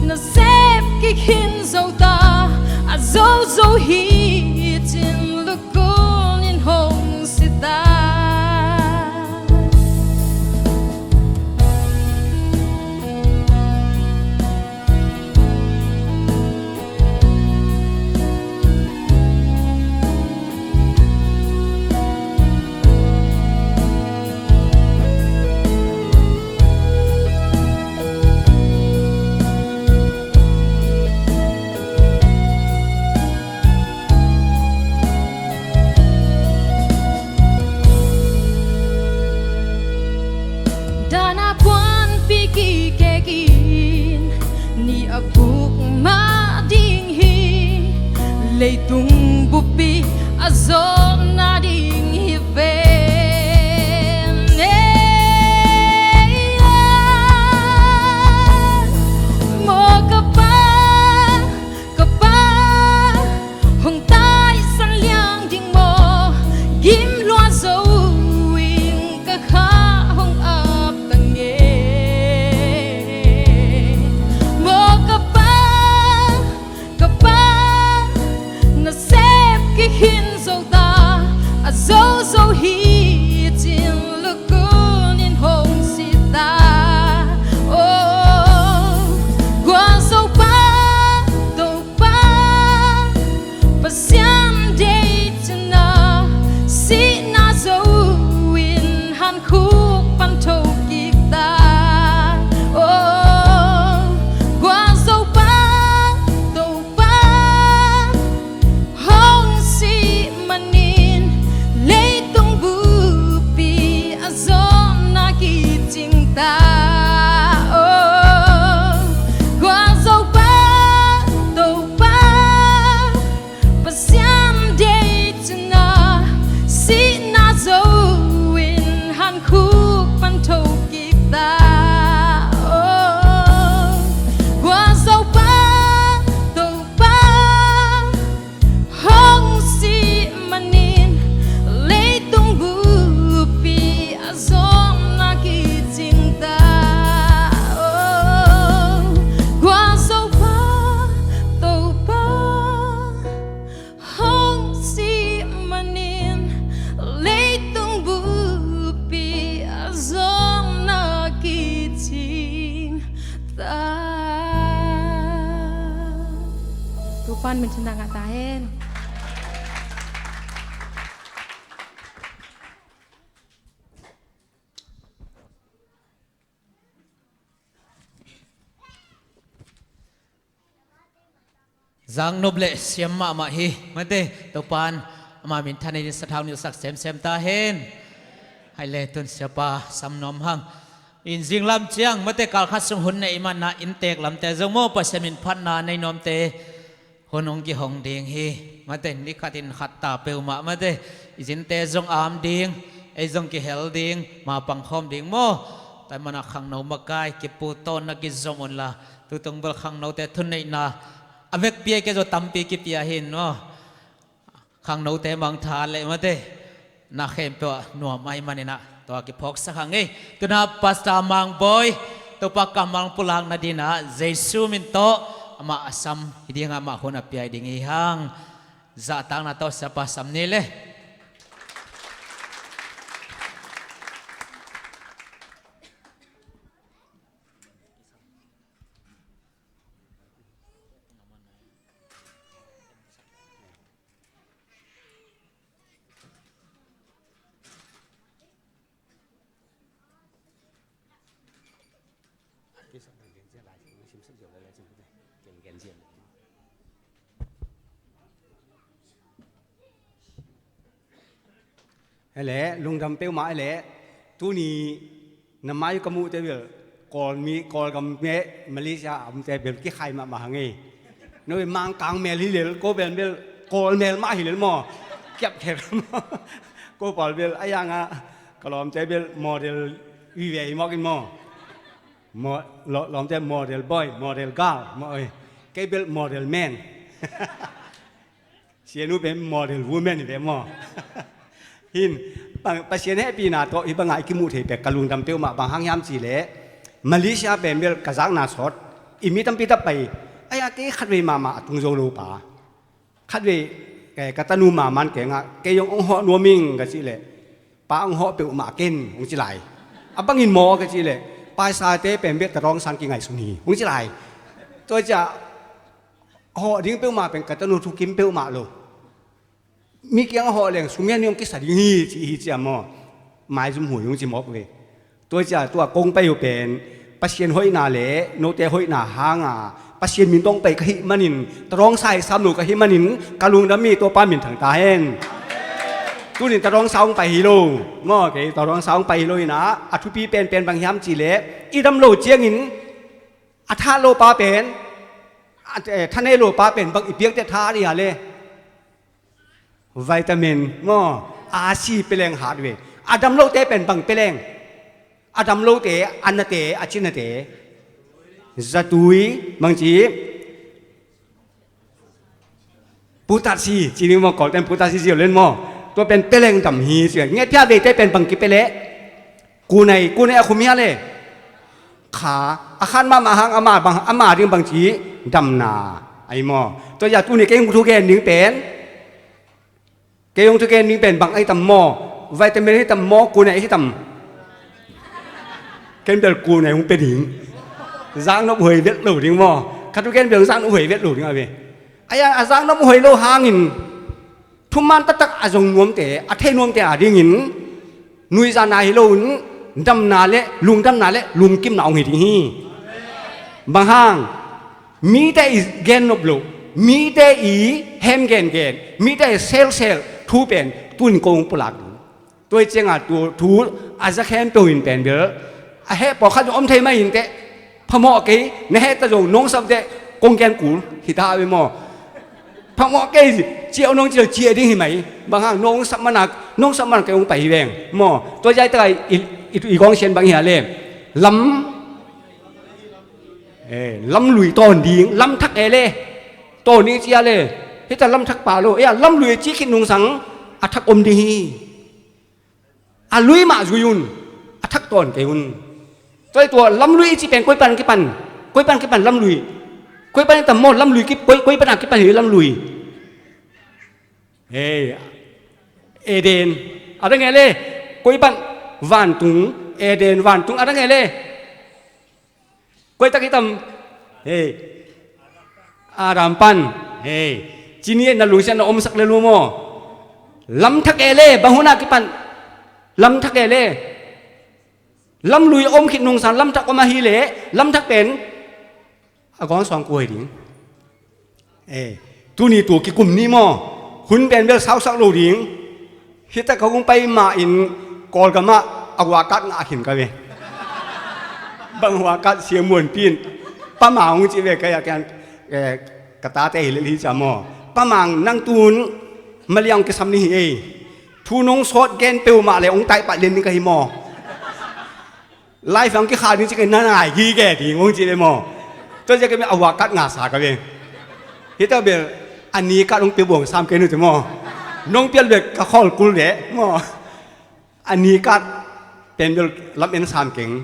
na sep kik hi in zo ta, a zozo hi cin lukun in hong si ta. Puk mah ding hi, leitung buppi a zawhna ding hi ve. Maw ka Pa, ka Pa, hong taisan liang ding maw, gim lua zo in ka kha hong ap ta nge. Maw ka Pa, ka Pa, na sep kikhin zo ta, a zo zo hi cin lukun in hong si ta. Oh, guah zo Pa, Topa, Pasian deihna, sihna zo in hankhuk pan tho kik ta. Oh, guah zo Pa, Topa, hong sih manin leitung buppi a zawhna kicing ta. Oh, guah zo Pa, Topa, Pasian deihna, sihna zo in hankhuk pan tho kik ta. Oh, guah zo Pa, Topa, hong sih manin leitung buppi a zawhna kicing ta. Oh, guah zo Pa, Topa, hong sih manin leitung buppi a zawhna kicing ta. Topa'n minthanna ngah ta hen. Zang nop le siam mahmah hi. Mate, Topa'n ama minthan in sathau nilhsak semsem ta hen. Hai le tun siapa sam nuam hang. In zinglam ciang, mate, kal khat sung hun neih manah inntek lamte zong maw, Pasian min phatna nei nuamte hun hong kihong ding hi. Mate, ni khat in khat ta peuhmah, mate, i zinte zong am ding, ei zong kihel ding, ma pangkhawm ding maw. Tua manah khangno makai kipu tawnna kizom unla, tutung bel khangnote thuneihna a vekpi a kei zaw tampi kipia hi maw. Khangnote mangtha le, mate, na khempeuh ah nuam ahih maninah tua kiphawksak hang ei. Tuna Pastor Mang Bawi, Topa kammal pulakna dinah Jesu min tawh amah a sam hi dingah amah hun a piai ding hi hang. Zahtakna tawh siapa sam ni le. Hele, lungdam peuhmah hele, tuni na mai ka muhte bel, Kawlmi, Kawlgam me, Malaysia a omte bel kikhai mahmah hang ei. No i Mangkang mel hi lel, ko bel bel, Kawl mel mah hi lel maw. Kiap khel maw. Ko pawl bel, a yanga, ka lawmte bel model vive hi mawk in maw. Mo-, lo-, lawmte model boy, model girl, maw ei. Kei bel model man. Sianu pen model woman hi ve maw. Hin, pa-, Pasian hehpihna tawh hih bangah i kimuh thei pek ka lungdam peuhmah, bang hang hiam cihleh, Malaysia pen bel ka zakna sawt, i mi tampi tak pai, ai a kei khatvei mahmah a tung zo lo pa. Khatvei, eh, ka tanu mahmah kengah, kei zong hong hawh nuam ing ka cihleh, pa hong hawh peuhmah ken hong ci lai. A bangin maw ka cihleh, paisate pen bel Tarawngsang kingaihsun hi hong ci lai. Tua ciah, hawh ding peuhmah pen ka tanu thukim peuhmah lo. Mi kiang a hawh leng sum hian hong kisa ding hi ci hi ciam maw. Maizum hui hong ci mawk ve. Tua cia tua kong pai uh pen Pasian hoihna le note hoihna hanga Pasian min tawh pai ka hih manin, Tarawngsang sam lo ka hih manin ka lungdam hi. Topa min thang ta hen. Tunin Tarawngsang hong pai hi lo maw, kei Tarawngsang hong pai hi lo inah a thupi penpen bang hiam cihleh i dam lo ciangin a that lo pa pen A, eh, thanei lo pa pen bang i piakte tha ria le. Vitamin maw, a si peleng hat ve. A dam lote pen bang peleng? A dam lote, a nate, a cinate. Zatui, bangci. Putasi, cini maw, Kawlten putasi ziau len maw. Tua pen peleng dam hi, si. Ngetphia veite pen bang kipeleh? Kunei, kunei a khum hia le. Kha, a khan mahmah hang ama, bang, ama ding bangci damna. Ai maw. Tua ya tuni kei hong thugen ding pen. Kei hong thugen ding pen bang ai tam maw. Vitamin hi tam maw, kunei hi tam. Ken bel kunei hong pe ding. Zaknop huai vet lo ding maw. Kha thugen bel zaknop huai vet lo ding a ve. Ai a, a zaknop huai lo hangin. Thuman taktak a zong nuamte, a thei nuamte a dingin, nuihzahna hi loin, damna le, lungdamna le, lungkimna hong hi ding hi. Bang hang, mite i gen nop loh, mite i hem gengen, mite i selsel, thu pen, tun kong pulak ding. Tua hi cianga tu, thu, a za khempeuh in pen bel, a heh pawlkhat zong om thei mai in teh, phamawh kei, na heh ta zong, nong sap teh, kong gen kul, hi ta ve maw. Phamawh kei, ciah nong ciah, ciah ding hi mai. Bang hang, nong sap manak, nong sap manak kei hong pai hi veng. Maw, tua zai taka i, i, i, i gawng sian bang hi a le. Lam, eh, lam lui tawn ding, lam thak e le. Tawn ding cia le. Hita lam thak pa lo. Ea, lam lui ci khit nung sang, a thak om ding hi. A lui mah zui un, a thak tawn kei un. Tua i tua lamlui i ci pen koi pan kipan, koi pan kipan lamlui. Koi pan i tam maw lamlui kip, koi, koi pan a kipan hi lamlui. Hei, Eden. A dang e le, koi pan vantung, Eden vantung, a dang e le. Koi tak i tam. Hei. Adam pan. Hei. Cini na lungsiat na omsak le lu maw. Lam thak e le, bang hun a kipan. Lam thak e le. Lam lui om khit nung sang, lam thak om ahi le, lam thak pen. A gawng suang kuai ding. Eh, tuni tu kikum ni maw. Hun pen bel sausak lo ding. Hita ka hong pai ma in Kawlgam ah a huakat ngah khin ka ve. Bang huakat sia muan pin. Pa ma hong ci ve ka ya kian, eh, ka tate hi lel hi cia maw. Pa mang nang tun maliang kisam ni hi ei. Thu nong sawt gen peuhmah le hong taihpah lian ni ka hi maw. Live ang kikha ding ci kei na nai gige ding hong ci le maw. Tua zia kei mi a huakat ngasa ka ve. Hita bel a ni kat hong pia buang sam kei nu te maw. Nong pial bel ka khawl kul de maw. A ni kat pen bel lam en sam keng.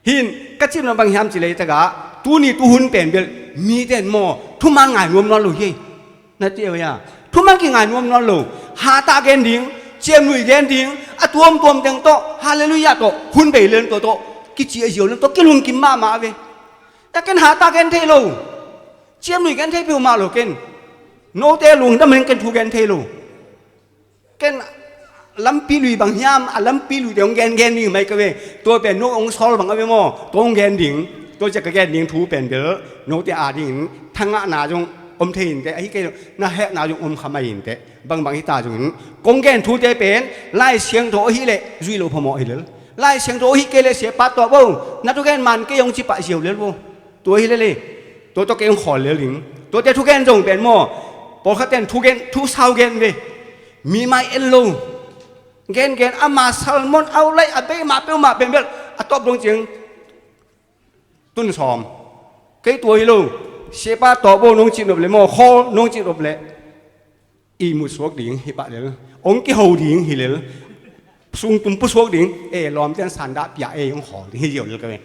Hin ka cin bang hiam ci le taka tuni tu hun pen bel mi ten maw thuman ngai nuam nawn lo hi. Na ti eo ya. Thuman ki ngai nuam nawn lo. Hata gen ding, ciamnui gen ding, a tuamtuam teng tawh, halleluiah tawh, hun bei len tawh tawh, kici a zio len tawh, kilungkim mahmah ve. Ya ken hata gen thei lo. Ciamnui gen thei peuhmah lo ken. Note lungdam hen ken thu gen thei lo. Ken lampi lui bang hiam, a lampi lui te hong gen gen ding mai ka ve. Tua pen no hong sawl bang a ve maw. Tua hong gen ding. Tua cia ka gen ding thu pen bel. Note a dingin thangahna zong om thei in te. Ahi kei na hehna zong om kha mai in te. Bangbang hita zongin. Kong gen thute pen. Lai Siangtho ahi leh. Zui lo phamawh hi lel. Lai Siangtho ahi kei leh sia pa tuah bo. Na thu gen man kei hong ci pah ziau lel bo. Tua hi lel e. Tua tawh kei hong khawl lel ding. Tuate thugen zong pen maw. Pawlkhat ten thugen, thu sau gen ve. Mi mai en lo. Gen gen ama sermon outline a bei mah peuhmah pen bel. A tawp dong ciang. Tun sawm. Kei tua hi lo. Siapa tawp bo nong cih nop le maw. Khawl nong cih nop le. Ihmut suak ding hi pah lel. Hong kiho ding hi lel. Sungtum pusuak ding. E lawmte'n sandah pia e hong khawl ding hi ziau lel ka ve.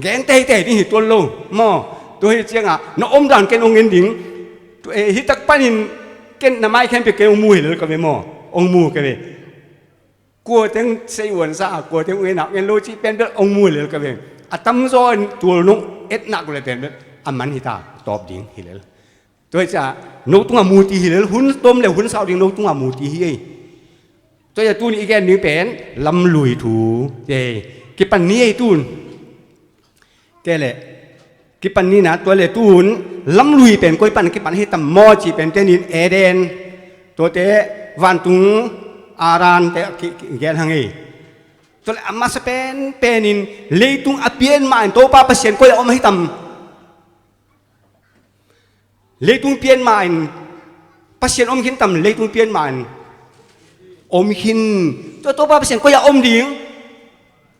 Gen teitei ding hi tuan lo. Maw. Tua hi ciangah na omdan ken hong en ding. Tua e hi tak panin ken na mai khempeuh ken hong mu hi lel ka ve maw. Hong mu ka ve. Kua teng sei uansa a kua teng uena en lo cih pen bel hong mu hi lel ka ve. A tamzaw in tul nong etnak le pen bel a man hi ta tawp ding hi lel. Tua hi ciah no tungah muti hi lel, hun tom le hun sau ding no tungah muti hi ei. Tua hi a tuni i gen ding pen lamlui thu. Te kipan ni ei tun. Te le kipan ni na tua le tun lamlui pen koi pan kipan hi tam maw ci pen te nin Eden. Tuate vantung Aran te ki, ki, gen hang ei. Tua le a masa pen penin leitung a pian ma in Topa Pasian koi a om hi tam. Leitung pian ma-in Pasian om khin tam, leitung pian ma-in om khin. Tua Topa Pasian koi-ah om ding?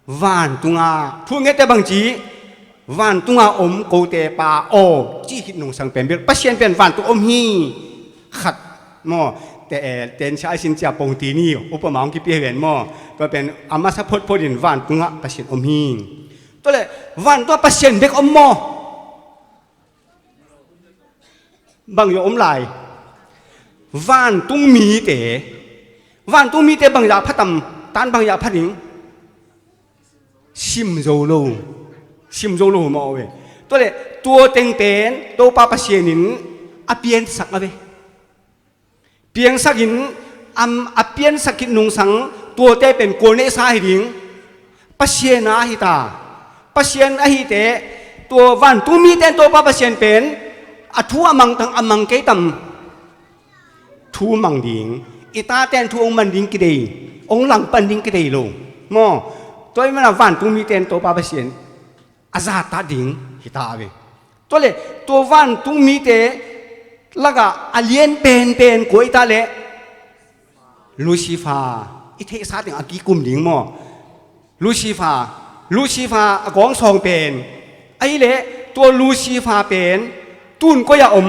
Vantungah. Thu ngeteh bangci, vantunga om kote pa aw, ci khit nungsang pen bel Pasian pen vantung om hi. Khat maw, te, eh, tensia a sin cia pongti ni upama hong kipia hi ven maw. Tua pen a masa photphot in vantungah Pasian om hi. Tua le vantungah Pasian bek om maw? Bang hi om lai? Vantung mite, vantung mite bangzah pha tam, tan bangzah pha ding? Sim zo lo, sim zo lo maw ve. Tua le tua teng pen Topa Pasian in a piansak a ve. Piangsak in, am, a piansak khit nungsang tuate pen kua neihsa hi ding? Pasian a hi ta. Pasian ahite, tua vantung mite in Topa Pasian pen a thu a mang tam, a mang kei tam? Thu mang ding. I tate in thu hong man ding kidei, hong langpan ding kidei lo maw. Tua ahih manin vantung mite in Topa Pasian a zahtak ding hi ta ve. Tua le tua vantung mite lakah a lian penpen kua hi ta le? Lucifer. I theihsa teng a kikum ding maw? Lucifer. Lucifer a gawngsawng pen. Ahih leh tua Lucifer pen tun koi-ah om?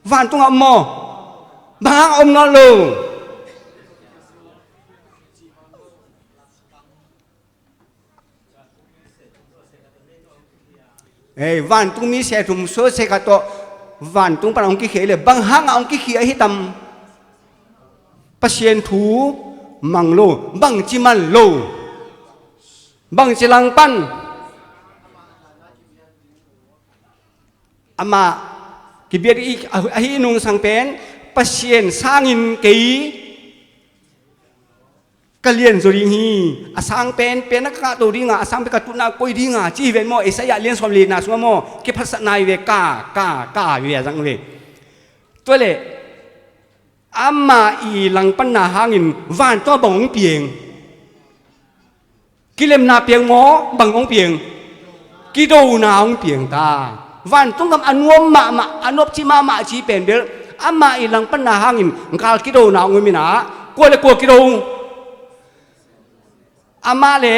Vantungah om maw? Bang hang om nawn lo? Ei, vantung mi seh thum suah seh khat tawh vantung pan a hong kikhia hi leh bang hangah hong kikhia hi tam? Pasian thu mang lo, bangci man lo, bangci langpan. Amah kibiat i, a, ahi nungsang pen Pasian sangin kei ka lianzaw ding hi. A sang penpen na ka kahto dinga, a sang pen ka tutna koi dinga ci hi ven maw. Isaiah lian sawm le na sungah maw, kiphatsakna hi ve, ka, ka, ka hi ve a zang ve. Tua leh amah i langpanna hangin vantung bang hong piang? Kilemna piang maw, bang hong piang? Kidona hong piang ta. Vantung gam a nuam mahmah, a nopci mahmah ci pen bel amah i langpanna hangin gal kidona hong om in ah, kua le kua kido? Amah le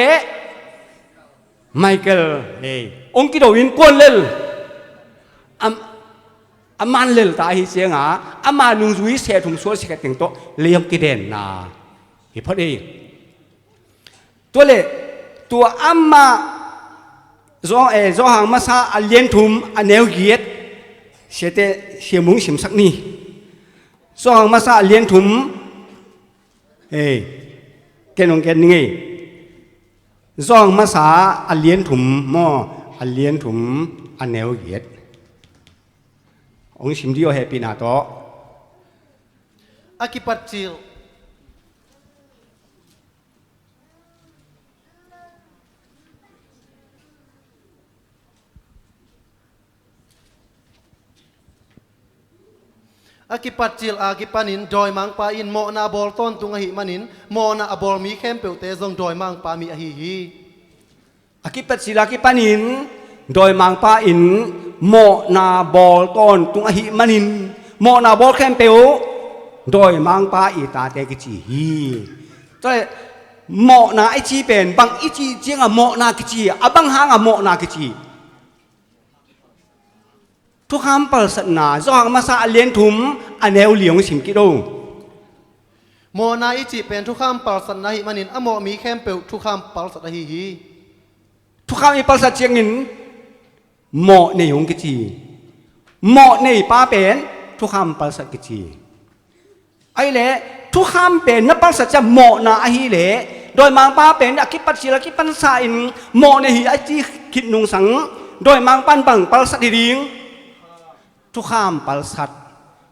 Michael, hei, hong kido in kua lel? Am, aman lel ta ahi cianga ama nungzui seh thum suah seh khat teng tawh lei hong kidenna hi phot ei. Tua leh tua amah Zo-, eh, Johan masa a lian thum a neu giat, siate siamung simsak ni. Johan masa a lian thum, eh, ken hong ken ning ei. Johan masa a lian thum maw, a lian thum a neu giat. Hong sim dih aw, hehpihna tawh. A kipat cil. A kipat cil a kipanin dawimangpa in mawhna a bawl tawntung ahih manin mawhna a bawl mi khempeuhte zong dawimangpa mi ahi hi. A kipat cil a kipanin dawimangpa in mawhna bawl tawntung ahih manin mawhna bawl khempeuh dawimangpa i tate kici hi. Tua leh mawhna i ci pen bang i cih ciangah mawhna kici, a bang hangah mawhna kici? Thukham palsatna, Johan masa a lian thum a neu li hong sim kit o. Mawhna i cih pen thukham palsatna ahih manin a mawh mi khempeuh thukham palsat ahi hi. Thukham i palsat ciangin mawh nei hong kici. Mawh nei pa pen thukham palsat kici. Ahih leh thukham pen na palsat ciang mawhna ahih leh dawimangpa pen a kipat cil a kipan sa-in mawh nei hi a ci khit nungsang dawimangpa in bang palsat hi ding? Thukham palsat.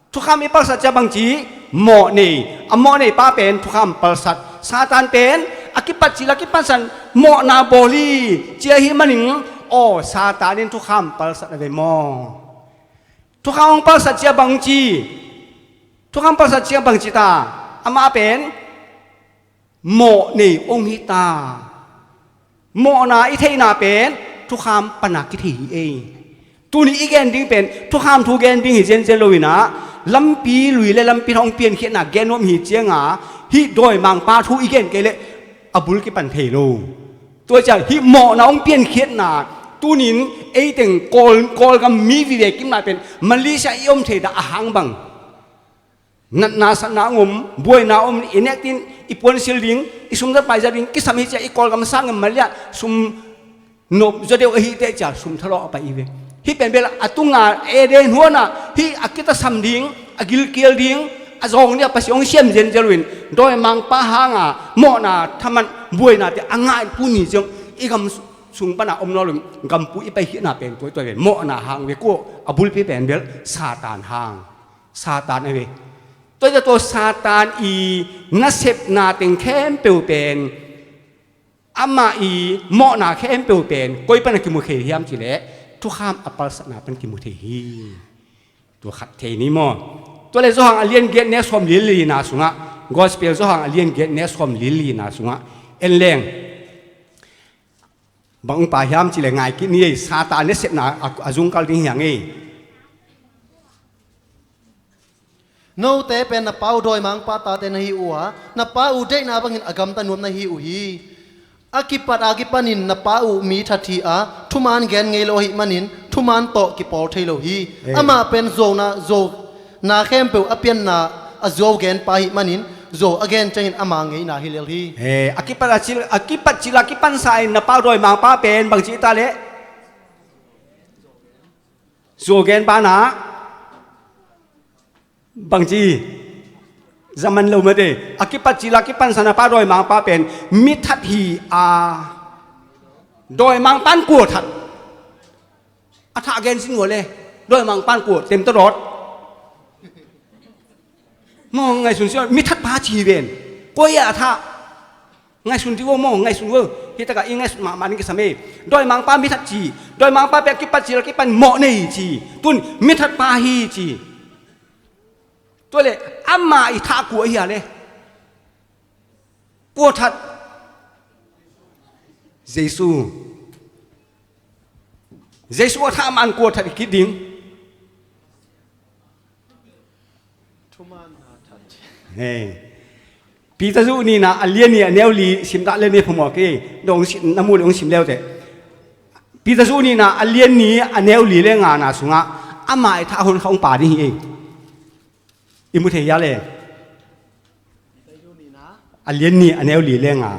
Thukham i palsat ciang bangci? Mawh nei. A mawh nei pa pen thukham palsat. Satan pen a kipat cil a kipan sa-in mawhna bawl hi ci ahih manin, aw, Satan in thukham palsat a ve maw. Thukham hong palsat ciang bangci? Thukham palsat ciang bangci ta? Amah pen mawh nei hong hi ta. Mawhna i theihna pen thukham pana kithei hi ei. Tuni i gen ding pen thukham thu gen ding hi zenzen lo inah, lampi lui le lampi hong piankhiatna gen nuam hi cianga, hih dawimangpa thu i gen kei leh a bul kipan thei lo. Tua ciah hih mawhna hong piankhiatna, tunin eiteng Kawl, Kawlgam mi vive kimna pen Malaysia i om thei dah a hang bang. Natna satna hong om, buaina om, i nektin i puansil ding, i sumzat paizat ding kisam hi ciah, i Kawlgam sangin Malaysia sum nop zaw deuh ahi teh ciah sum thalawh a pai i ve. Hih pen bel a tunga Eden huanah hih a kitasam ding, a gilkial ding, a zawng ding a Pasian hong siam zenzel uh in, dawimangpa hanga mawhna thaman buainate a ngah in tuni ciang i gam sung pana om nawl uh in, gampu i paikhiatna pen tuaituai ve. Mawhna hang ve. Kua a bulpi pen bel Satan hang. Satan a ve. Tua i tua Satan i nasepna teng khempeuh pen, amah i mawhna khempeuh pen koi pana kimu thei hiam cileh, thukham a palsatna pan kimu thei hi. Tua khat thei ni maw? Tua le Johan a lian giat neu sawm lilina sungah, Gospel Johan a lian giat neu sawm lilina sungah en leng. Bang ung pa hiam cileh ngai kit ni ei, Satan nasepna a, a zungkal ding hiang ei. Note pen na pa uh dawimangpa tate na hi uh a, na pa uh deihna bangin a gamta nuam na hi uh hi. A kipat a kipanin na pa uh mi that hi a, thuman gen ngei lo ahih manin thuman tawh kipawl thei lo hi. Amah pen zuauna, zuau na khempeuh a pianna a zuau genpa ahih manin, zuau a gen ciangin ama ngeina hi lel hi. Eh, a kipat a cil, a kipat cil a kipansa in na pa dawimangpa pen bangci ta leh, zuau genpa na bangci, zaman lo mate, a kipat cil a kipansa na pa dawimangpa pen mi that hi a, dawimangpan kua that. A thah gen sin ua le, dawimangpan kua tem tawdawt. Maw ngaihsun sin mi that pa ci hi ven. Koi a thah. Ngaihsun dih ua maw, ngaihsun ua. Hi takah i ngaihsun mahmah ding kisam ei. Dawimangpa mi that ci. Dawimangpa pia kipat cil a kipan mawh nei ci. Tun mi that pa hi ci. Tua le ama i thah kua hi a le. Kua that? Jesu. Jesu a thah man kua that i kit ding. He. Peter zuh nihna a lian nih a neu li simdah le ni phamawh kei. Dong si, na mu le hong sim leute. Peter zuh nihna a lian nih a neu li le ngana sungah ama i thah hun kha hong pa ding hi ei. I mu thei hia le? A lian nih a neu li le nga.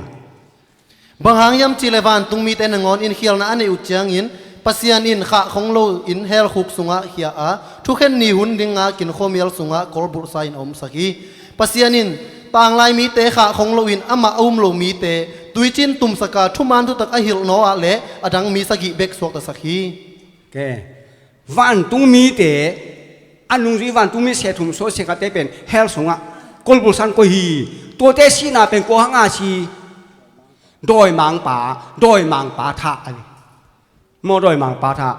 Bang hang hiam cih leh vantung mite nangawn in khialna a neih uh ciangin Pasian in khah khong lo in hell khuk sungah khia a, thukhen ni hun ding ngah kin khuamial sungah kolbulhsa in a omsak hi. Pasian in tanglai mite khah khong lo in amah a um lo mite tuicin tumsak a, thuman thutak a hilh Noah le a dang mi sagih bek suaktasak hi. Ke. Vantung mite, a nungzui vantung mi seh thum sawh seh khatte pen hell sungah kolbulhsa in koih hi. Tuate sihna pen kua hanga si? Dawimangpa, dawimangpa thah a hi. Maw dawimangpa thah.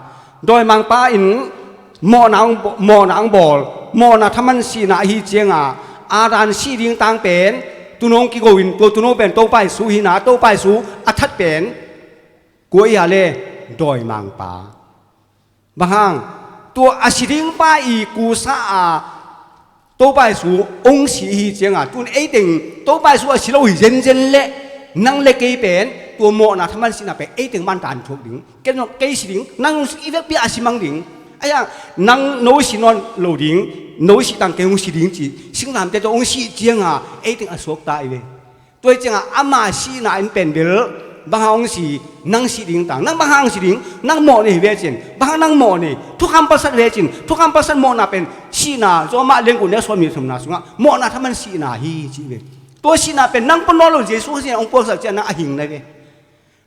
Dawimangpa in mawhna hong, mawhna hong bawl, mawhna thaman sihna ahi cianga, Adam sih ding tang pen tuuno hong kigo in, tua tuuno pen Topa Jesu hina, Topa Jesu a that pen kua hi a le? Dawimangpa. Bang hang? Tua a si dingpa i kusa a Topa Jesu hong si hi cianga, tun eiteng Topa Jesu a si lo hi zenzen leh nang le kei pen tua mawhna thaman sihna pen eiteng man tan thuak ding. Kei zong kei si ding, nang zong i vekpi a si mang ding. Ahi hang nang no si nawn lo ding, no si tang kei hong si ding ci, singlamteh tawh hong si cianga eiteng a suakta i ve. Tua hi ciangah ama sihna in pen bel bang hang hong si? Nang sih ding tang. Nang bang hang si ding? Nang mawh nei hi vecin. Bang hang nang mawh nei? Thukham palsat vecin. Thukham palsat mawhna pen sihna, Roma lian guk neu sawm nih thumna sungah mawhna thaman sihna hi ci ve. Tua sihna pen nang pua nawn lo, Jesu Khazih in hong puaksak ciangah nang a hing na ve.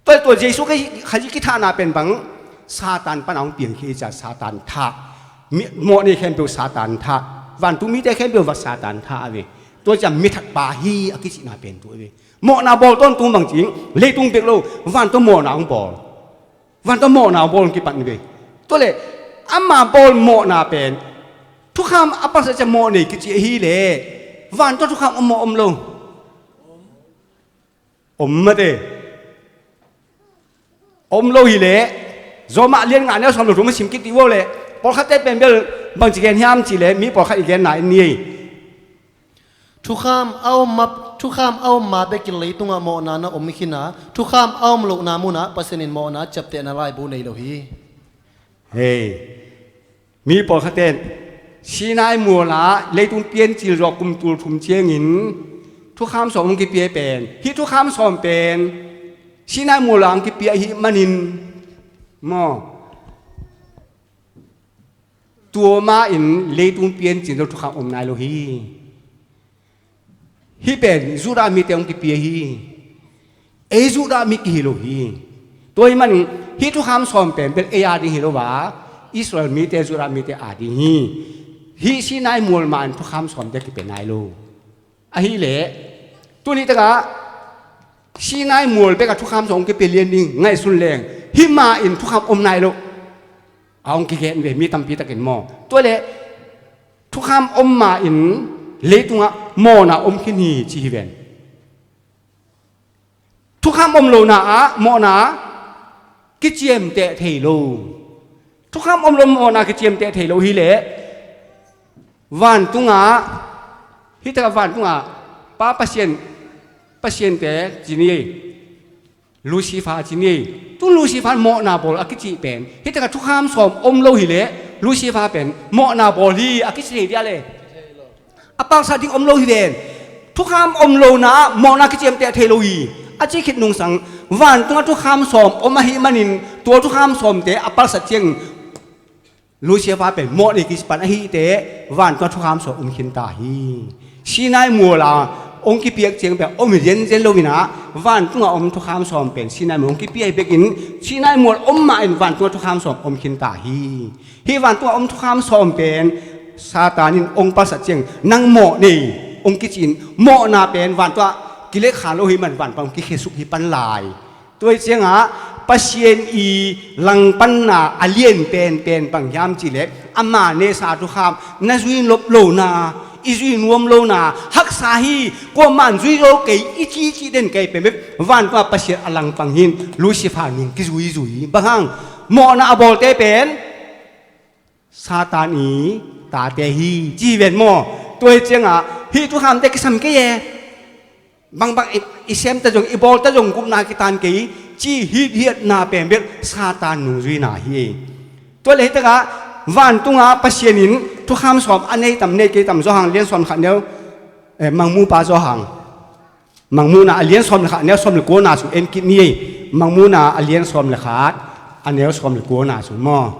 Tua, tua Jesu Khazih kithahna pen bang? Satan pana hong piangkhia hi ciah Satan thah. Mi, mawh nei khempeuh Satan thah. Vantung mite khempeuh va Satan thah a ve. Tua ciah mithat pa hi a kicihna pen tua a ve. Mawhna bawl tawntung bang ci ding, leitung bek lo, van tawh mawhna hong bawl. Van tawh mawhna hong bawl hong kipan ve. Tua le, ama bawl mawhna pen thukham a palsat ciah mawh nei kici ahi le, van tawh thukham om maw om lo? Om mate. Om lo hi leh, Rom ah lian nga neu sawm le thum a sim kik dih vo le. Pawlkhatte pen bel bangci gen hiam cih le mi pawlkhat i genna en ni ei. Thukham a om ma, thukham a om ma bekin leitungah mawhna na om khin a, thukham a om lohna munah Pasian in mawhna ciaptehna laibu nei lo hi. Hei, mi pawlkhatte in Sinai mual ah leitung piancil zawh kum tul thum ciangin thukham sawm hong kipia pen, hih thukham sawm pen Sinai mual ah hong kipia ahih manin maw, tua ma-in leitung piancil zawh thukham om nai lo hi. Hih pen Judah mite hong kipia hi. Ei Judah mi kihi lo hi. Tua ahih manin hih thukham sawm pen bel ei a ding hi lo a, Israel mite, Judah mite a ding hi. Hih Sinai mual ma-in thukham sawmte kipia nai lo. Ahih leh tuni takah Sinai mual bekah thukham sawm hong kipia lian ding ngaihsun leng hih ma-in thukham om nai lo. A hong kigen ve mi tampi takin maw. Tua leh thukham om ma-in leitungah mawhna om khin hi ci hi ven. Thukham om lohna ah mawhna kiciamteh thei lo. Thukham om lo mawhna kiciamteh thei lo hi leh vantungah, hih takah vantungah pa Pasian, pasiante ci ni ei. Lucifer ci ni ei. Tu Lucifer mawhna bawl a kicih pen, hih takah thukham sawm om lo hi leh Lucifer pen mawhna bawl hi a kici thei diah le. A palsat ding om lo hi ven. Thukham om lohna ah mawhna kiciamteh thei lo hi. A cih khit nungsang vantungah thukham sawm om ahih manin tua thukham sawmte a palsat ciangin Lucifer pen mawh nei kici pan ahih teh vantungah thukham sawm om khin ta hi. Sinai mual ah hong kipiak ciang pen om hi zenzen lo in ah, vantungah om thukham sawm pen Sinai mual hong kipia hi bekin Sinai mual om ma-in vantungah thukham sawm om khin ta hi. Hih vantungah om thukham sawm pen Satan in hong palsat ciang nang mawh nei hong kici-in mawhna pen vantungah kilekha lo hi man vantungah hong kikhesuk hi pan lai. Tua hi ciangah Pasian i langpanna a lian penpen bang hiam cih leh ama neihsa thukham na zui nop lohna, i zui nuam lohna, haksa hi, kuamah in zui zo kei i cihcih den kei pen bek vantungah Pasian a langpang hi-in Lucifer nung kizuizui. Bang hang? Mawhna a bawlte pen Satan i tate hi ci hi ven maw. Tua hi ciangah hih thukhamte kisam kei e. Bangbang i, i semta zong i bawlta zong gupna kitan kei ci hithiatna pen bel Satan nungzuina hi. Tua le hitakah vantungah Pasian in thukham sawm a nei tam nei kei tam Zawhang lian sawm le khat neu, eh, Mangmupa Zawhang. Mangmuhna a lian sawm le khat a neu sawm le kuana sung en kit ni ei. Mangmuhna a lian sawm le khat a neu sawm le kuana sung maw.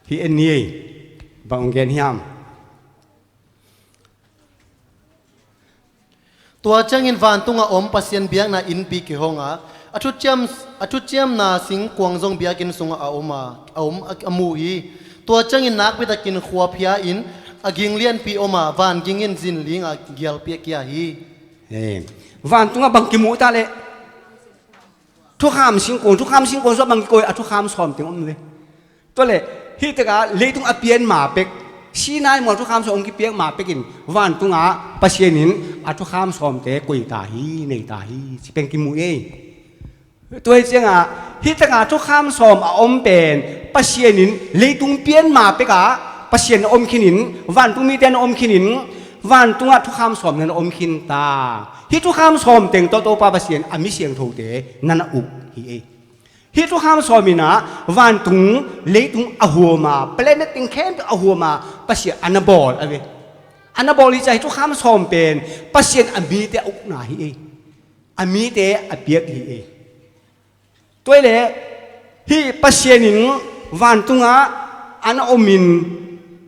Hih en ni ei. Bang ong gen hiam? Tua ciangin vantungah om Pasian biakna innpi kihong a, a thuciam, a thuciamna singkuang zong biakinn sungah a om a, a om a, a mu hi. Tua ciangin nakpitakin khua phia-in a ging lianpi om a, van ging in zinling a gialpi a kia hi. He, vantungah bang kimuh ta leh thukham singkuang, thukham singkuang sungah bang kikoih a, thukham sawm teng om ve. Tua le hih tekah leitung a pian ma pek, Sinai mual thukham sawm hong kipiak ma pekin vantungah Pasian in a thukham sawmte koih ta hi, nei ta hi ci peng kimu ei. Tua hi ciangah hih tekah thukham sawm a om pen Pasian in leitung pian ma pekah Pasian a om khinin, vantung mite na om khinin, vantungah thukham sawm na na om khin ta. Hih thukham sawm teng tawh Topa Pasian a mi siangthote na na uk hi ei. Hih thukham sawm inah vantung leitung a huama, planet teng khempeuh a huama Pasian a na bawl a ve. A na bawl hi ciah hih thukham sawm pen Pasian a mite a ukna hi ei. A mite a piak hi ei. Tua hi leh hih Pasian in vantungah a na omin,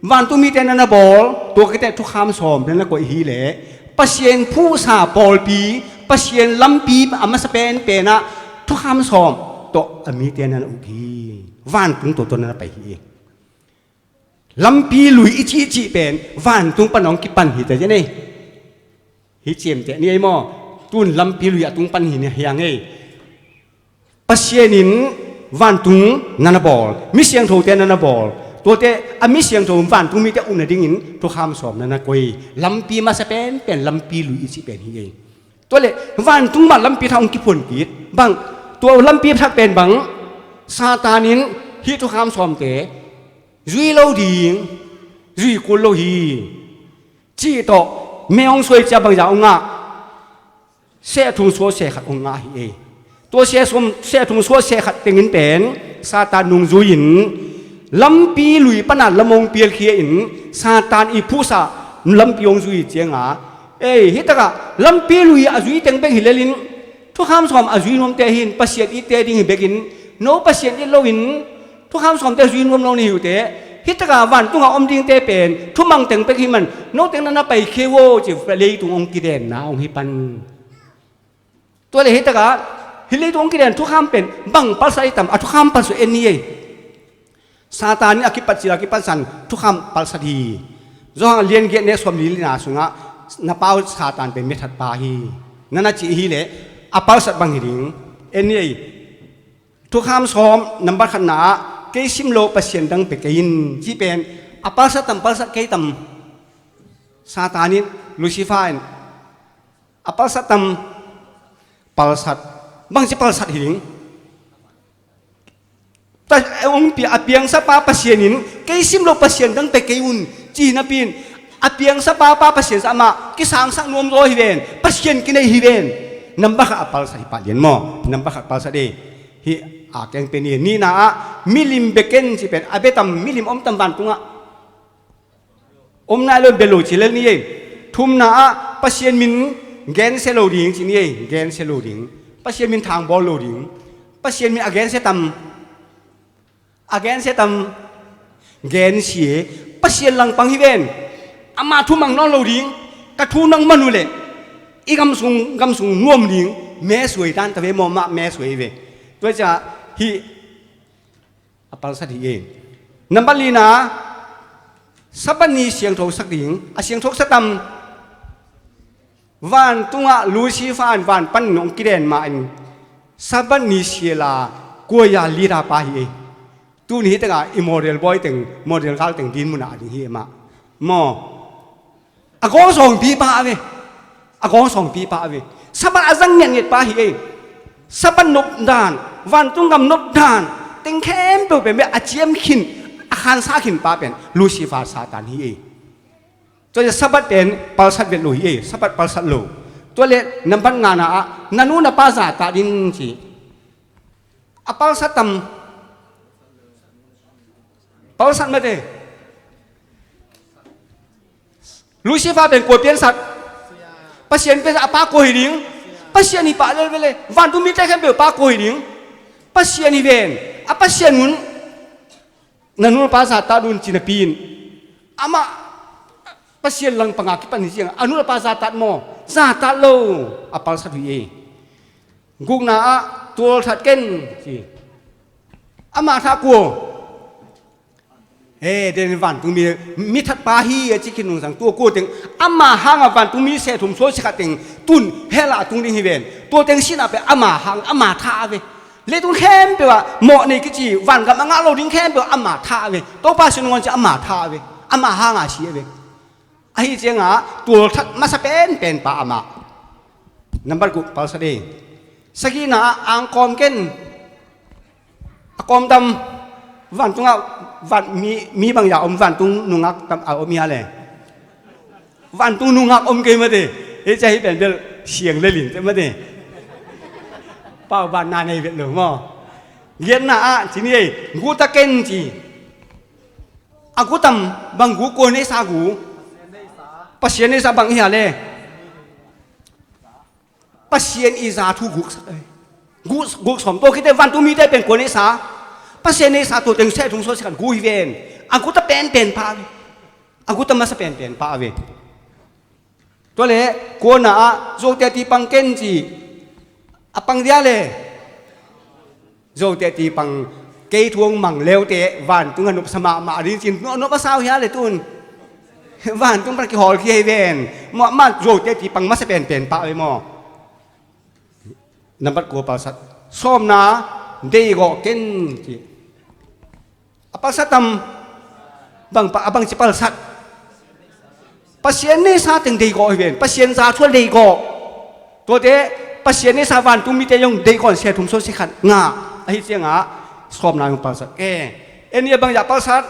vantung mite na na bawl, tua khit teh thukham sawm na na koih hi leh Pasian phuhsa pawlpi, Pasian lampi a masa penpenah thukham sawm tawh a mite na na uk hi. Vantung tawh tawh na na pai hi. Lampi lui i cihcih pen vantung pan hong kipan hi ta zen ei. Hih ciamteh ni ei maw? Tun lampi lui a tung pan hi ni hiang ei. Pasian in vantung na na bawl, mi siangthote na na bawl. Tuate a mi siangtho vantung mite ukna dingin thukham sawm na na koih. Lampi masa penpen lampi lui i cih pen hi ei. Tua le vantung mah lampi thak hong kiphuan kit. Bang, tua lampi thak pen bang Satan in hih thukham sawmte zui lo ding, zui kul lo hi. Cih tawh mei hong suai cia bangzah hong ngah, sehthum suah sehkhat hong ngah hi ei. Tua sehthum, sehthum suah sehkhat tengin pen Satan nungzui in lampi lui pana lam hong pialkhia in Satan i phuhsa lampi hong zui cianga, ei, hitakah lampi lui a zui teng bek hi lelin thukham sawm a zui nuamte hin Pasian itte ding hi bekin, no Pasian it loin thukham sawmte zui nuam lo na hi uh teh, hitaka vantunga om dingte pen thumang teng bek hi man, no teng na na paikhia uh ci, leitung hong kidenna hong hi pan. Tua le hitaka hih leitung hong kiden thukham pen bang palsat hi tam, a thukham palsat en ni ei. Satan in a kipat cil a kipatsan thukham palsat hi. Johan lian giat neu sawm li lina sungah na pau Satan pen miathat pa hi, na na cih hi leh a palsat bang hi ding. En ni ei. Thukham sawm nambat khatna ah kei sim lo Pasian dang pe kei in ci pen a palsat tam, palsat kei tam? Satan in, Lucifer in a palsat tam? Palsat. Bangci palsat hi ding? Ta, hong pia, a piangsa pa Pasian in kei sim lo Pasian dang pe kei un ci napi in, a piangsa pa, pa Pasian sa amah kisangsak nuam zaw hi ven, Pasian kinei hi ven. Nambat khat a palsat hi pah lian maw? Nambat khat palsat ei. Hih a keng pen hi. Nihna ah milim bia ken ci pen, a bia tam, milim om tam vantungah? Om nai lo, bia lo ci lel ni ei. Thumna ah Pasian min gensia lo ding ci ni ei, gensia lo ding. Pasian min thangbawl lo ding. Pasian min a gensia tam? A gensia tam? Gensia. Pasian langpang hi ven. Amah thumang nawn lo ding. Ka thu nang man uh leh i gam sung, gam sung nuam ding. Mesuai dan ta ve maw, mah mesuai ve. Tua ciah hih a palsat hi ei. Nambat lina, Sabbath ni siangthosak ding, a siangthosak tam? Vantungah Lucifer in van panin hong kiden ma in Sabbath ni siala kuaya lida pa hi ei. Tuni hitengah i model bawi teng, model gal teng din munah a ding hi ei mah. Maw? A gawngsawngpi pa a ve. A gawngsawngpi pa a ve. Sabbath a zang ngetnget pa hi ei. Sabbath nop dan, vantung gam nop dan teng khempeuh pen bia a ciam khin, a khansa khin pa pen Lucifer Satan hi ei. Tua le Sabbath pen palsat vet lo hi ei. Sabbath palsat lo. Tua le nambat ngana ah na nu na pa zahtak in ci. A palsat tam? Palsat mate. Lucifer pen kua piansat? Pasian piansat. A pa kua hi ding? Pasian hi pah lel vele. Vantung mite khempeuh pa kua hi ding? Pasian hi ven. A Pasian un na nu na pa zahtak un ci napi in, amah Pasian langpanga kipan hi ciang a nu na pa zahtak maw? Zahtak lo. A palsat hi ei. Gukna ah tualthat ken ci. Amah thah kua? He, den vantung mi, mithat pa hi a ci khin nungsang, tua kua teng, amah hanga vantung mi sehthum suah sehkhat teng tun hell ah a tung ding hi ven. Tua teng sinah pen amah hang, amah thah a ve. Leitung khempeuh ah mawh nei kici, vangam a ngah lo ding khempeuh ah amah thah a ve. Topa sin ngawn ci amah thah a ve. Amah hanga si a ve. Ahi cianga tualthat masa penpen pa amah. Nambat guk palsat ei. Sagihna ah angkawm ken. A kawm tam? Vantungah van, mi, mi bangzah om, vantung nungak tam a om hia le? Vantung nungak om kei mate. Ei cia hi pen bel siang lelin te mate. Pau ban na nei vet lo maw? Giatna ah ci ni ei, guta ken ci. A gu tam? Bang gu? Kua neihsa gu? Pasian neihsa. Bang hia le? Pasian i za thu guk, guk, guk sawm. Tua khite vantung mite pen kua neihsa? Pasian neihsa. Tua teng sehthum suah sehkhat gu hi ven. A guta penpen pa a ve. A guta masa penpen pa a ve. Tua le kuana ah Zote ti pang ken ci. A pang dia le? Zote ti pang. Kei thu hong mang leute vantung a nopsa mahmah ding cin nop a sau hia le tun? Vantung pan kihawlkhia hi ven. Mah, mah Zote ti pang masa penpen pah ve maw? Nambat kua palsat? Sawmna, deigawh ken ci. A palsat tam? Bang pa, a bangci palsat? Pasian neihsa teng deigawh hi ven. Pasian za thu a deigawh. Tuate Pasian neihsa vantung mite zong deigawh in sehthum suah sehkhat ngah. Ahi ciangah Sawm nai hong palsat e. En i a bang zah palsat?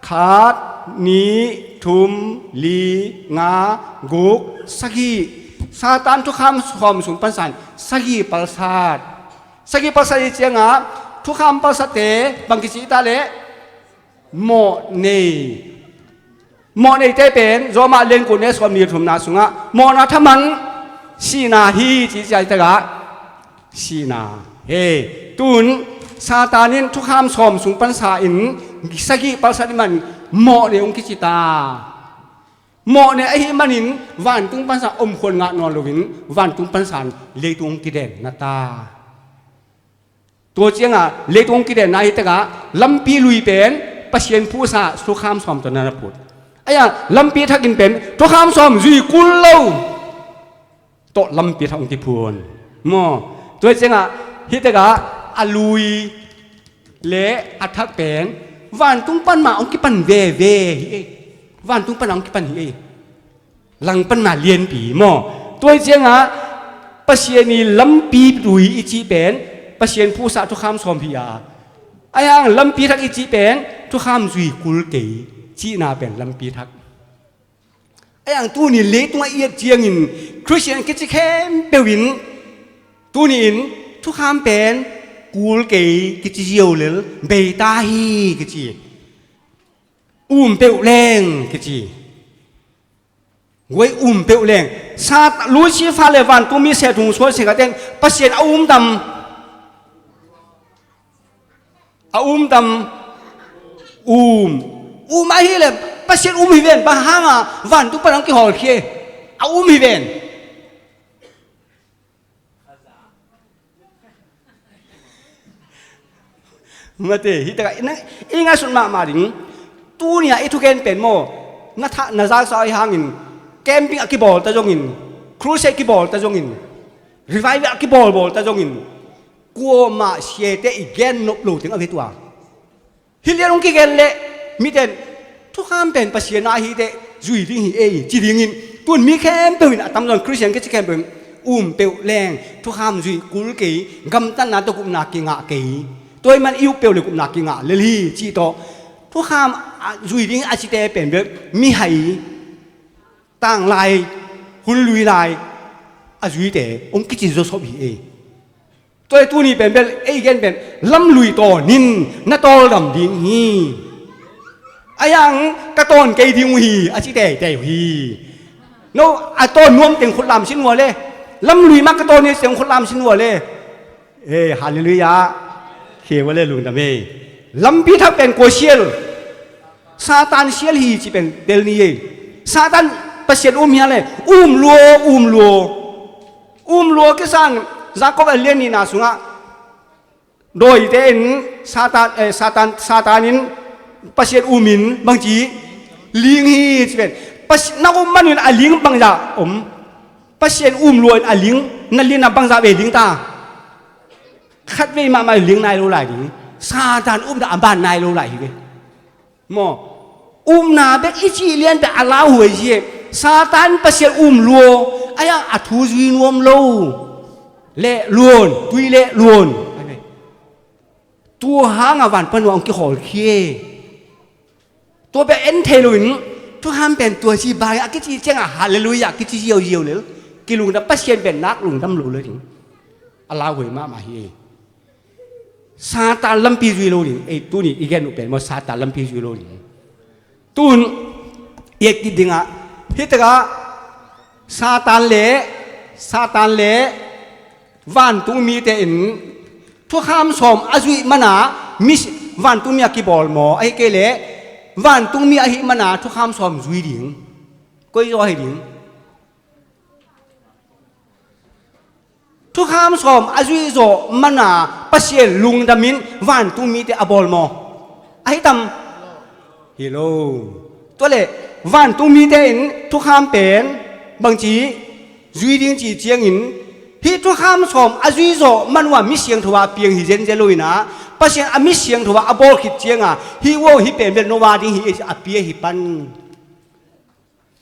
Khat, nih, thum, li, nga, guk, sagih. Satan thukham sawm sung pansan sagih palsat. Sagih palsat i ciangah thukham palsatte bang kici ta leh mawh nei. Mawh neite pen Roma lian kua neu sawm nih le thumna sungah mawhna thaman sihna hi ci ciai tagah sihna. He, tun Satan in thukham sawm sung pansa in sagih palsat i man mawh nei hong kici ta. Mawh nei ahih manin vantung pansa omkhuan ngah nawn loin vantung pansan leitung hong kidenna ta. Tua ciangah leitung hong kidenna hi takah lampi lui pen Pasian phuhsa thukham sawm tawh na na phut. Ahi a lampi thak in pen thukham sawm zui kul lo tawh lampi thak hong kiphun. Maw, tua ciangah hi takah a lui le a thak pen vantung pan mah hong kipan veve hi ei. Vantung pan hong kipan hi ei. Langpanna lianpi maw? Tua hi ciangah Pasian i lampi lui i cih pen Pasian phuhsa thukham sawm hi a, ahi hang lampi thak i cih pen thukham zui kul kei cihna pen lampi thak. Ahi hang tuni leitung a i et ciangin Khristian kici khempeuh in tuni in thukham pen kul kei kici ziau lel bei ta hi kici. Um peuh leng kici. Guai um peuh leng. Sat Lucifer le vantungmi sehthung suan sehkhaten Pasian a um tam. A um tam. Um. Um ahih leh Pasian um hi ven, bang hanga vantung pan hong kihawlkhia? A um hi ven. Mate, hi takah i ngaihsut mahmah ding. Tuni-ah i thugen pen maw, na thah na zaksa ahi hangin camping a kibawl ta zongin, crusade kibawl ta zongin, revival a kibawlbawl ta zongin kuamah siate i gen nop lo teng a ve tua. Hi lian hong kigen leh miten thukham pen Pasian a hi teh zui ding hi ei ci dingin tun mi khempeuh in a tamzaw in Khristian kici khempeuh in um peuh leng thukham zui kul kei, gamtatna tawh gupna kingah kei. Tua ahih man i up peuh le gupna kingah lel hi cih tawh thukham a zui ding a cite pen bel mihai tanglai hun lui lai a zuite hong kici zawsop hi ei. Tua hi tuni pen bel ei gen pen lamlui tawnin na tawldam ding hi. Ahi hang ka tawn kei ding uh hi a ci teitei uh hi. No a tawn nuam teng khut lam sin uh a le, lamlui mah ka tawn hi teng khut lam sin uh a le. Ee, halleluiah. Kheu a le lungdam ei. Lampi thak pen kua sial? Satan sial hi ci pen tel ni ei. Satan Pasian um hi a le um lua, um lua. Um lua kisan Jakob a lian nihna sungah dawite in Satan, eh, Satan, Satan in Pasian umin bangci ling hi ci pen. Pas-, na um manin a ling bangzah om? Pasian um lua in a ling na lianna bangzah vei ling ta? Khatvei mahmah ling nai lo lai ding. Satan upna a ban nai lo lai hi ve. Maw, upna bek i cih lian pen a lauhuai hi. Satan Pasian um lua, ahi hang a thu zui nuam lo. Leh luan, tui leh luan. Tua hangah van pan uh a hong kihawlkhia. Tua bek en thei loin thukham pen tua ci bai a kici ciangah halleluiah kici ziauziau lel. Kilungdam, Pasian pen nak lungdam lo lel ding. A lauhuai mahmah hi. Satan lampi zui lo ding. Ei, tuni i gen uh pen maw Satan lampi zui lo ding. Tun i et kik dingah hi takah Satan le, Satan le vantungmite in thukham sawm a zuih mana mi, vantungmi a kibawl maw, ahih kei leh vantungmi ahih mana thukham sawm zui ding? Koi zaw ahi ding? Thukham sawm a zuih zawh mana Pasian lungdamin vantungmite a bawl maw? Ahi tam? Hi lo. Tua leh vantungmite in thukham pen bangci zui ding cih ciangin hih thukham sawm a zui zawh man uh a mi siangtho a piang hi zenzen lo inah Pasian a mi siangtho a a bawl khit cianga hih uh aw hih pen bel no a ding hi a pia hi pan.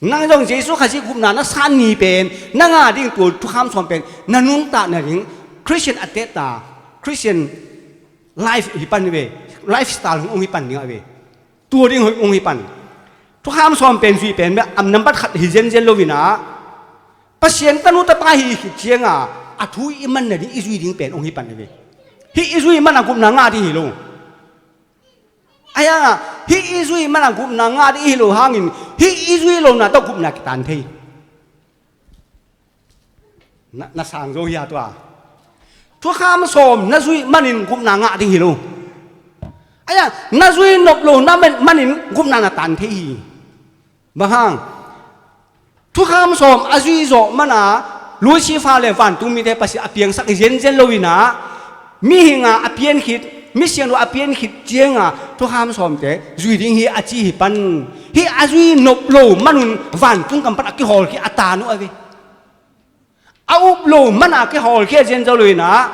Nang zong Jesu Khazih gupna na san ni pen na ngah ding tua thukham sawm pen na nungtah nading Khristian a tehta, Khristian Life hi pan ve, lifestyle hong hi pan ding a ve. Tua ding hong hi pan. Thukham sawm pen zui pen bia am nambat khat hi zenzen lo inah, Pasian tanu tapa hi khit cianga a thu i man nading i zui ding pen hong hi pan a ve. Hih i zui mana gupna ngah ding hi lo. Ahi hanga hih i zui mana gupna ngah ding hi lo hangin hih i zui lona tawh gupna kitan thei. Na, na sang zo hi a tua. Thukham sawm na zuih manin gupna ngah ding hi lo. Ahi hanga na zui nop lo na man, manin gupna na tan thei hi. Bang hang? Thukham sawm a zui zawh mana Lucifer le vantung mite Pasian a piangsak hi zenzen lo inah, mihing a a pian khit, misiangtho a pian khit cianga thukham sawmte zui ding hi a ci hi pan. Hih a zui nop lo manun vantung kam pan a kihawlkhia a tan uh a ve. A up lo mana kihawlkhia zenzen lo inah,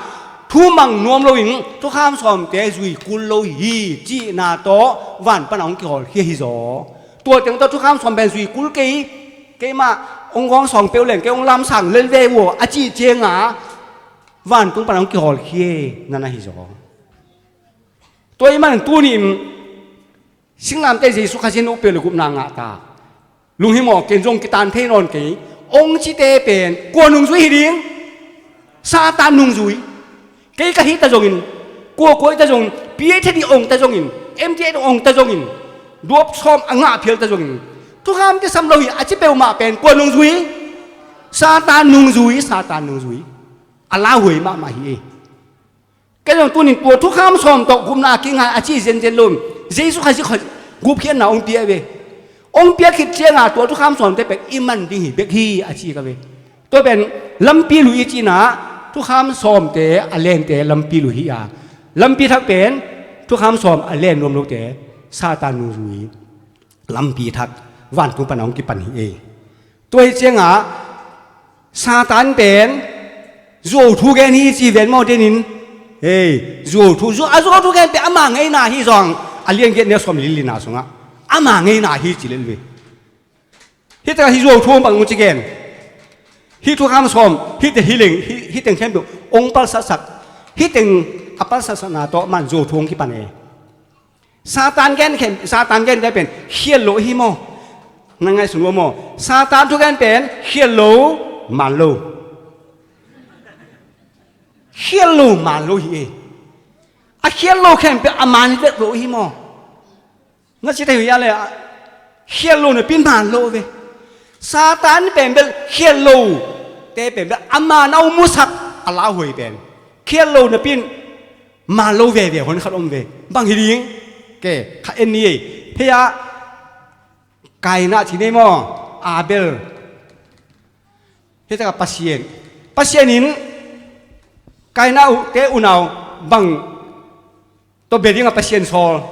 thu mang nuam loin thukham sawmte zui kul lo hi cihna tawh van pana hong kihawlkhia hi zaw. Tua teng tawh thukham sawm pen zui kul kei, keimah hong gawngsawng peuh leng kei hong lamsang lel ve uh aw a cih cianga vantung pana hong kihawlkhia nana hi zaw. Tua i man tuni in singlamteh Jesu Khazih in upeu le gupna ngah ta. Lunghimawh ken zong kitan thei nawn kei. Ong cite pen kua nungzui hi ding? Satan nungzui. Kei ka hih ta zongin, kua kua hih ta zongin, P H D ong ta zongin, M T H ong ta zongin, duap sawm a ngah phial ta zongin, thukham kisam lo hi a ci peuhmah pen kua nungzui? Satan nungzui, Satan nungzui. A lauhuai mahmah hi ei. Kei zong tunin tua thukham sawm tawh gupna a kingai a ci zenzen lo. Jesu Khazih khawng gupkhiatna hong pia ve. Hong pia khit cianga tua thukham sawmte pen i man ding hi bek hi a ci ka ve. Tua pen lampi lui i cihna thukham sawmte a lente lampi lui hi a, lampi thak pen thukham sawm a len nuam lote Satan nungzui lampi thak vantung pana hong kipan hi ei. Tua hi cianga Satan pen zuau thu gen hi ci ven maw denin. Hei, zuau thu, zu-, a zuau thu gen pen ama ngeina hi zong a lian giat neu sawm lilina sungah ama ngeina hi ci lel ve. Hih tengah hih zuau thu bang ci gen? Hih thukham sawm hih teng hi leng, hih, hih teng khempeuh hong palsatsak. Hih teng a palsatsakna tawh man zuau thu hong kipan e. Satan gen khen, Satan gen te pen khial lo hi maw? Na ngaihsun lo maw? Satan thu gen pen khial lo, man lo. Khial lo, man lo hi e. A khial lo khen pen a man hi tek lo hi maw? Na ci te hi a le, khial lo napi in man lo ve. Satan pen bel khial lo te pen bel a man a hong musak a lauhuai pen. Khial lo napi in man lo veve hon khat om ve. Bang hi ding? Ke, kha en ni ei. Hei a, Kaina ci nei maw? Abel. Hei taka Pasian. Pasian in Kaina u, te unau bang tawh bia dinga Pasian sawl?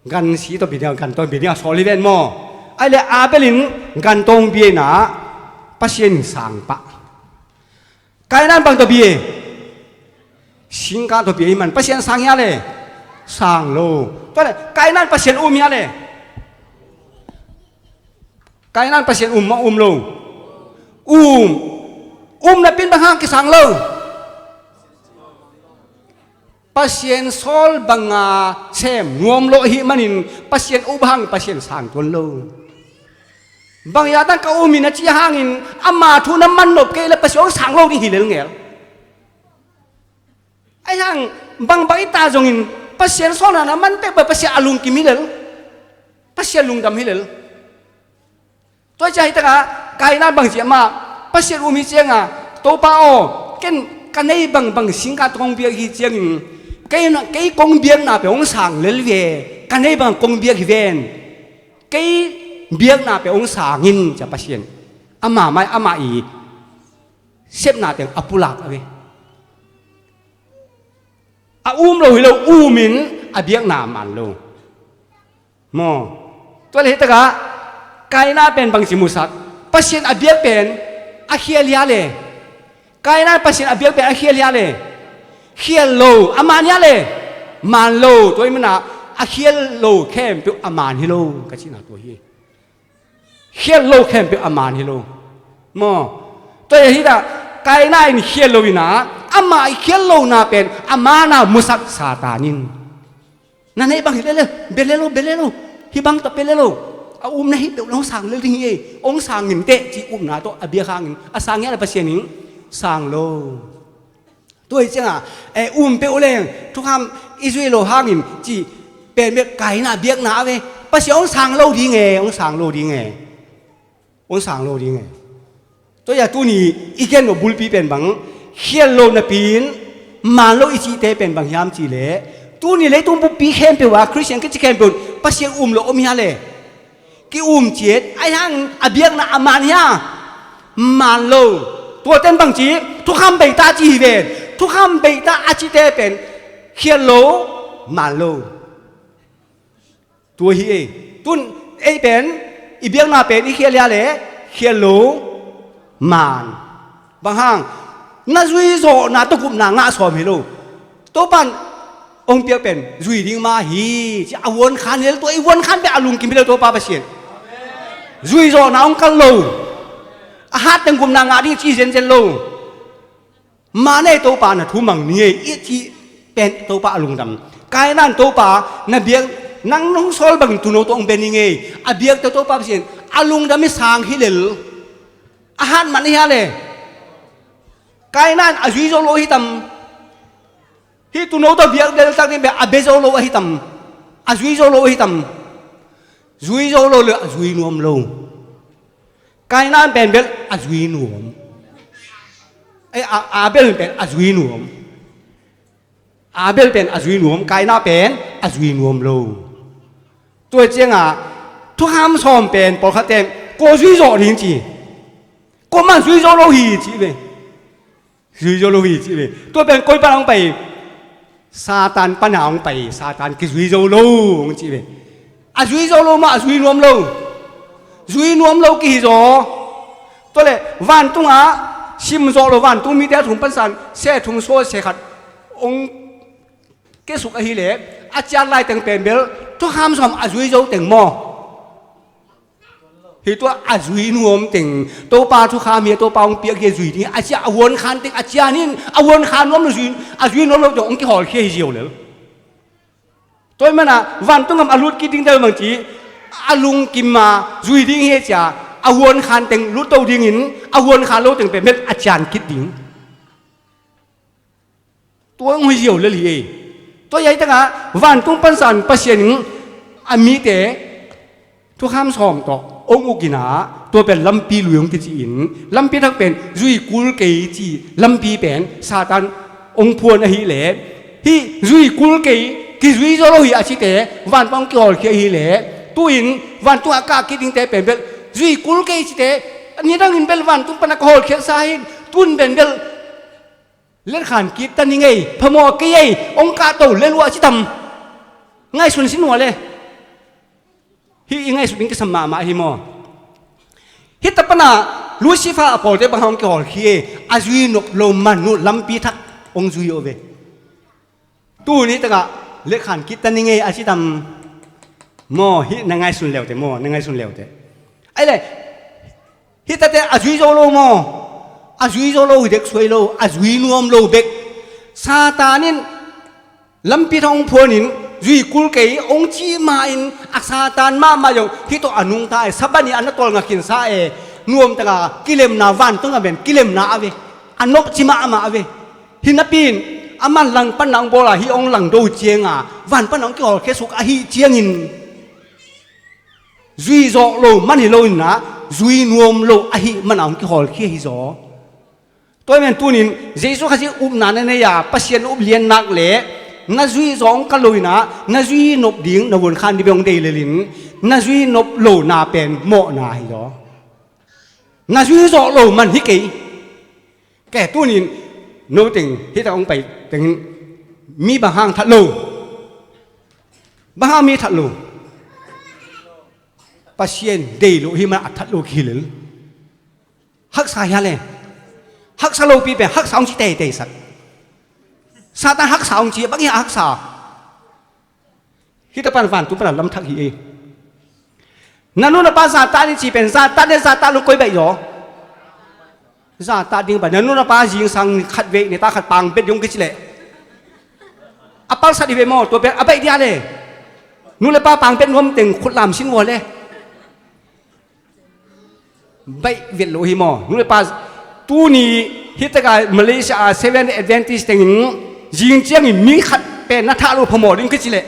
Gan si tawh bia dinga, gan tawh bia dinga sawl hi ven maw? Ai le Abel in gan tawh bia ina Pasian in sang pah. Kaina in bang tawh bia? Singkah tawh bia hi man. Pasian sang hia le? Sang lo. Tua le, Kaina in Pasian um hia le? Kaina in Pasian um mah um lo. Um. Um napi in bang hang kisang lo? Pasian sawl banga sem nuam lo ahih manin Pasian up hang Pasian sang tuan lo. Bang ya tan ka um in a ci hangin ama thu na man nop kei le Pasian hong sang lo ding hi lel ngel. Ahi hang bangbang i ta zongin Pasian sawlna na man pek bai Pasian a lungkim hi lel. Pasian lungdam hi lel. Tua hi ciah hi taka Kaina bang ci amah, Pasian um hi cianga, Topa aw, ken ka nei bangbang singkah tawh kong biak hi ciangin kei, kei kong biakna pe hong sang lel ve, ka nei bang kong biak hi ven. Kei biakna pe hong sangin cia Pasian ama mai ama i sepna teng a pulak a ve. A um lo hi lo, um in a biakna man lo. Maw? Tua le hi taka Kaina pen bangci musak? Pasian a biak pen a khial hia le? Kaina Pasian a biak pen a khial hia le? Khial lo. A man hia le? Man lo. Tua i mana a khial lo khempeuh a man hi lo ka cihna tua hi. Khial lo khempeuh a man hi lo. Maw? Tua hi ta Kaina in khial lo ina Amah i khial lona pen a man a musak Satan in. Na neih bang hi lel e, bia lel lo, bia lel lo. Hih bang tawh bia lel lo. A umna hi peuh le hong sang lel ding hi e. Hong sang in teh cih upna tawh a biak hangin a sang hi a le Pasian in sang lo. Tua hi ciangah, eh, um peuh leng thukham i zuih lo hangin cih pen bek Kaina biakna a ve. Pasian hong sang lo ding e, hong sang lo ding e. Hong sang lo ding e. Tua hi a tuni i gen lo bulpi pen bang, khial lo napi in man lo i cihte pen bang hiam cih leh, tuni leitung buppi khempeuh ah Khristian kici khempeuh Pasian um lo om hi a le. Ki-um ciat, ahi hangin a biakna a man hi a, man lo. Tua ten bang ci, thukham beita ci hi ven. Thukham beita a cite pen khial lo, man lo. Tua hi ei. Tun ei pen i biakna pen i khial hia le, khial lo, man. Bang hang, na zui zawhna tawh gupna ngah sawm hi lo. Topa in hong piak pen zui ding mah hi ci a vuan khan hi lo. Tua i vuan khan pen a lungkim hi lo Topa Pasian. Zui zawhna hong kal lo. A hat teng gupna ngah ding ci zenzen lo. Mah nei Topa na thu mang ni ei, i cih pen Topa a lungdam. Kaina in Topa na biak, nang nong sawl bangin tuuno tawh hong bia ni ei. A biakte Topa Pasian a lungdam i sang hi lel. A hat man hi a le. Kaina in a zui zo lo hi tam. Hih tuuno tawh biak deltak ding pen a bia zo lo ahi tam. A zui zo lo ahi tam. Zui zo lo le a zui nuam lo. Kaina pen bel a zui nuam. Eh, a, Abel pen a zui nuam. Abel pen a zui nuam, Kaina pen a zui nuam lo. Tua ciangah thukham sawm pen pawlkhatte kua zui zawh ding ci. Kuamah zui zo lo hi ci ve. Zui zo lo hi ci ve. Tua pen koi pan hong pai? Satan pan a hong pai, Satan kizui zo lo hong ci ve. A zui zo lo mah a zui nuam lo. Zui nuam lo kihi zaw. Tua le vantungah sim zawh lo vantung mite a thum pansan se thum sua se khat hong kiasuk ahileh a ciat laiteng pen bel thukham sawm a zui zo teng maw? Hih tua a zui nuam teng, Topa thukham hi a, Topa hong piak hi a, zui ding hi a ci a, a vuan khan teng a cian in, a vuan khan nuam lo zui, a zui nuam lo teng hong kihawlkhia hi ziau lel. Tua hi mana vantung gam a lut kik ding deuh mang ci, a lungkim a zui ding hi a ci a, a vuan khan teng lut to dingin, a vuan khan lo teng pen met a cian kik ding. Tua hong hi ziau lel hi ei. Tua hi a hi tengah vantung pansan Pasian in a mite thukham sawm tawh hong uk in a, tua pen lampi lui hong kici in, lampi thak pen zui kul kei ci lampi pen Satan hong phuan ahileh, hih zui kul kei, kizui zo lo hi a cite vantung hong kihawlkhia ahileh, tu-in vantung a kah kik dingte pen bel zui kul kei cite nidangin bel vantung pan a ka hawlkhiatsa hi. Tun pen bel letkhan kik ta ni ngei, phamawh kei ei, hong kahto lel uh a ci tam. Ngaihsun sin uh a le. Hih i ngaihsut ding kisam mahmah hi maw? Hih ta pana Lucifer a pawlte bang hong kihawlkhia ei, a zui nop lo man uh lampi thak hong zui uh ve. Tuni takah letkhan kik ta ni ngei a ci tam. Maw, hih na ngaihsun leute, maw, na ngaihsun leute. Ahileh hih tate a zui zo lo maw? A zui zo lo hi dek suai lo, a zui nuam lo bek. Satan in lampi thak hong phuanin zui kul kei hong ci ma-in a Satan mahmah zong hih tawh a nungta e, Sabbath ni a na tawlnga khinsa e, nuamtaka kilemna vantung a ven kilemna a ve. A nopci mahmah a ve. Hih napi in a man langpanna hong bawl a hih hong langdo cianga vanpanna hong kihawlkhia suk ahih ciangin zui zawh lo man hi lo inna, zui nuam lo ahih mana hong kihawlkhia hi zaw. Tua hi men tunin Jesu Khazih upna na nei a, Pasian up lian nak le na zui zawh hong ka lo inna, na zui nop ding na vuan khan ding bek hong dei lelin, na zui nop lo na pen mawhna hi zaw. Na zui zawh lo man hi kei. Kei tunin no teng hita hong pai tengin mi bang hang that lo? Bang hang mi that lo? Pasian dei lo hi man a that lo kilel. Haksa hia le? Haksa lopi pen haksa hong ci teitei sak. Satan haksa hong ci, bang hia haksa? Hita pan vantung pana lam thak hi ei. Na nu na pa zahtak ni ci pen zahtak ni, zahtak lo koi baih zaw? Zahtak ding pen na nu na pa zingsang khat vei ni ta khat pang pet ding kici leh a palsat hi ve maw? Tua pen a baih dia le. Nu le pa pang pet nuam teng khut lam sin vua le. Baih vet lo hi maw? Nu le pa tuni hi taka Malaysia a Seven Adventist tengin zing ciangin mi khat pen na thah lo phamawh ding kici leh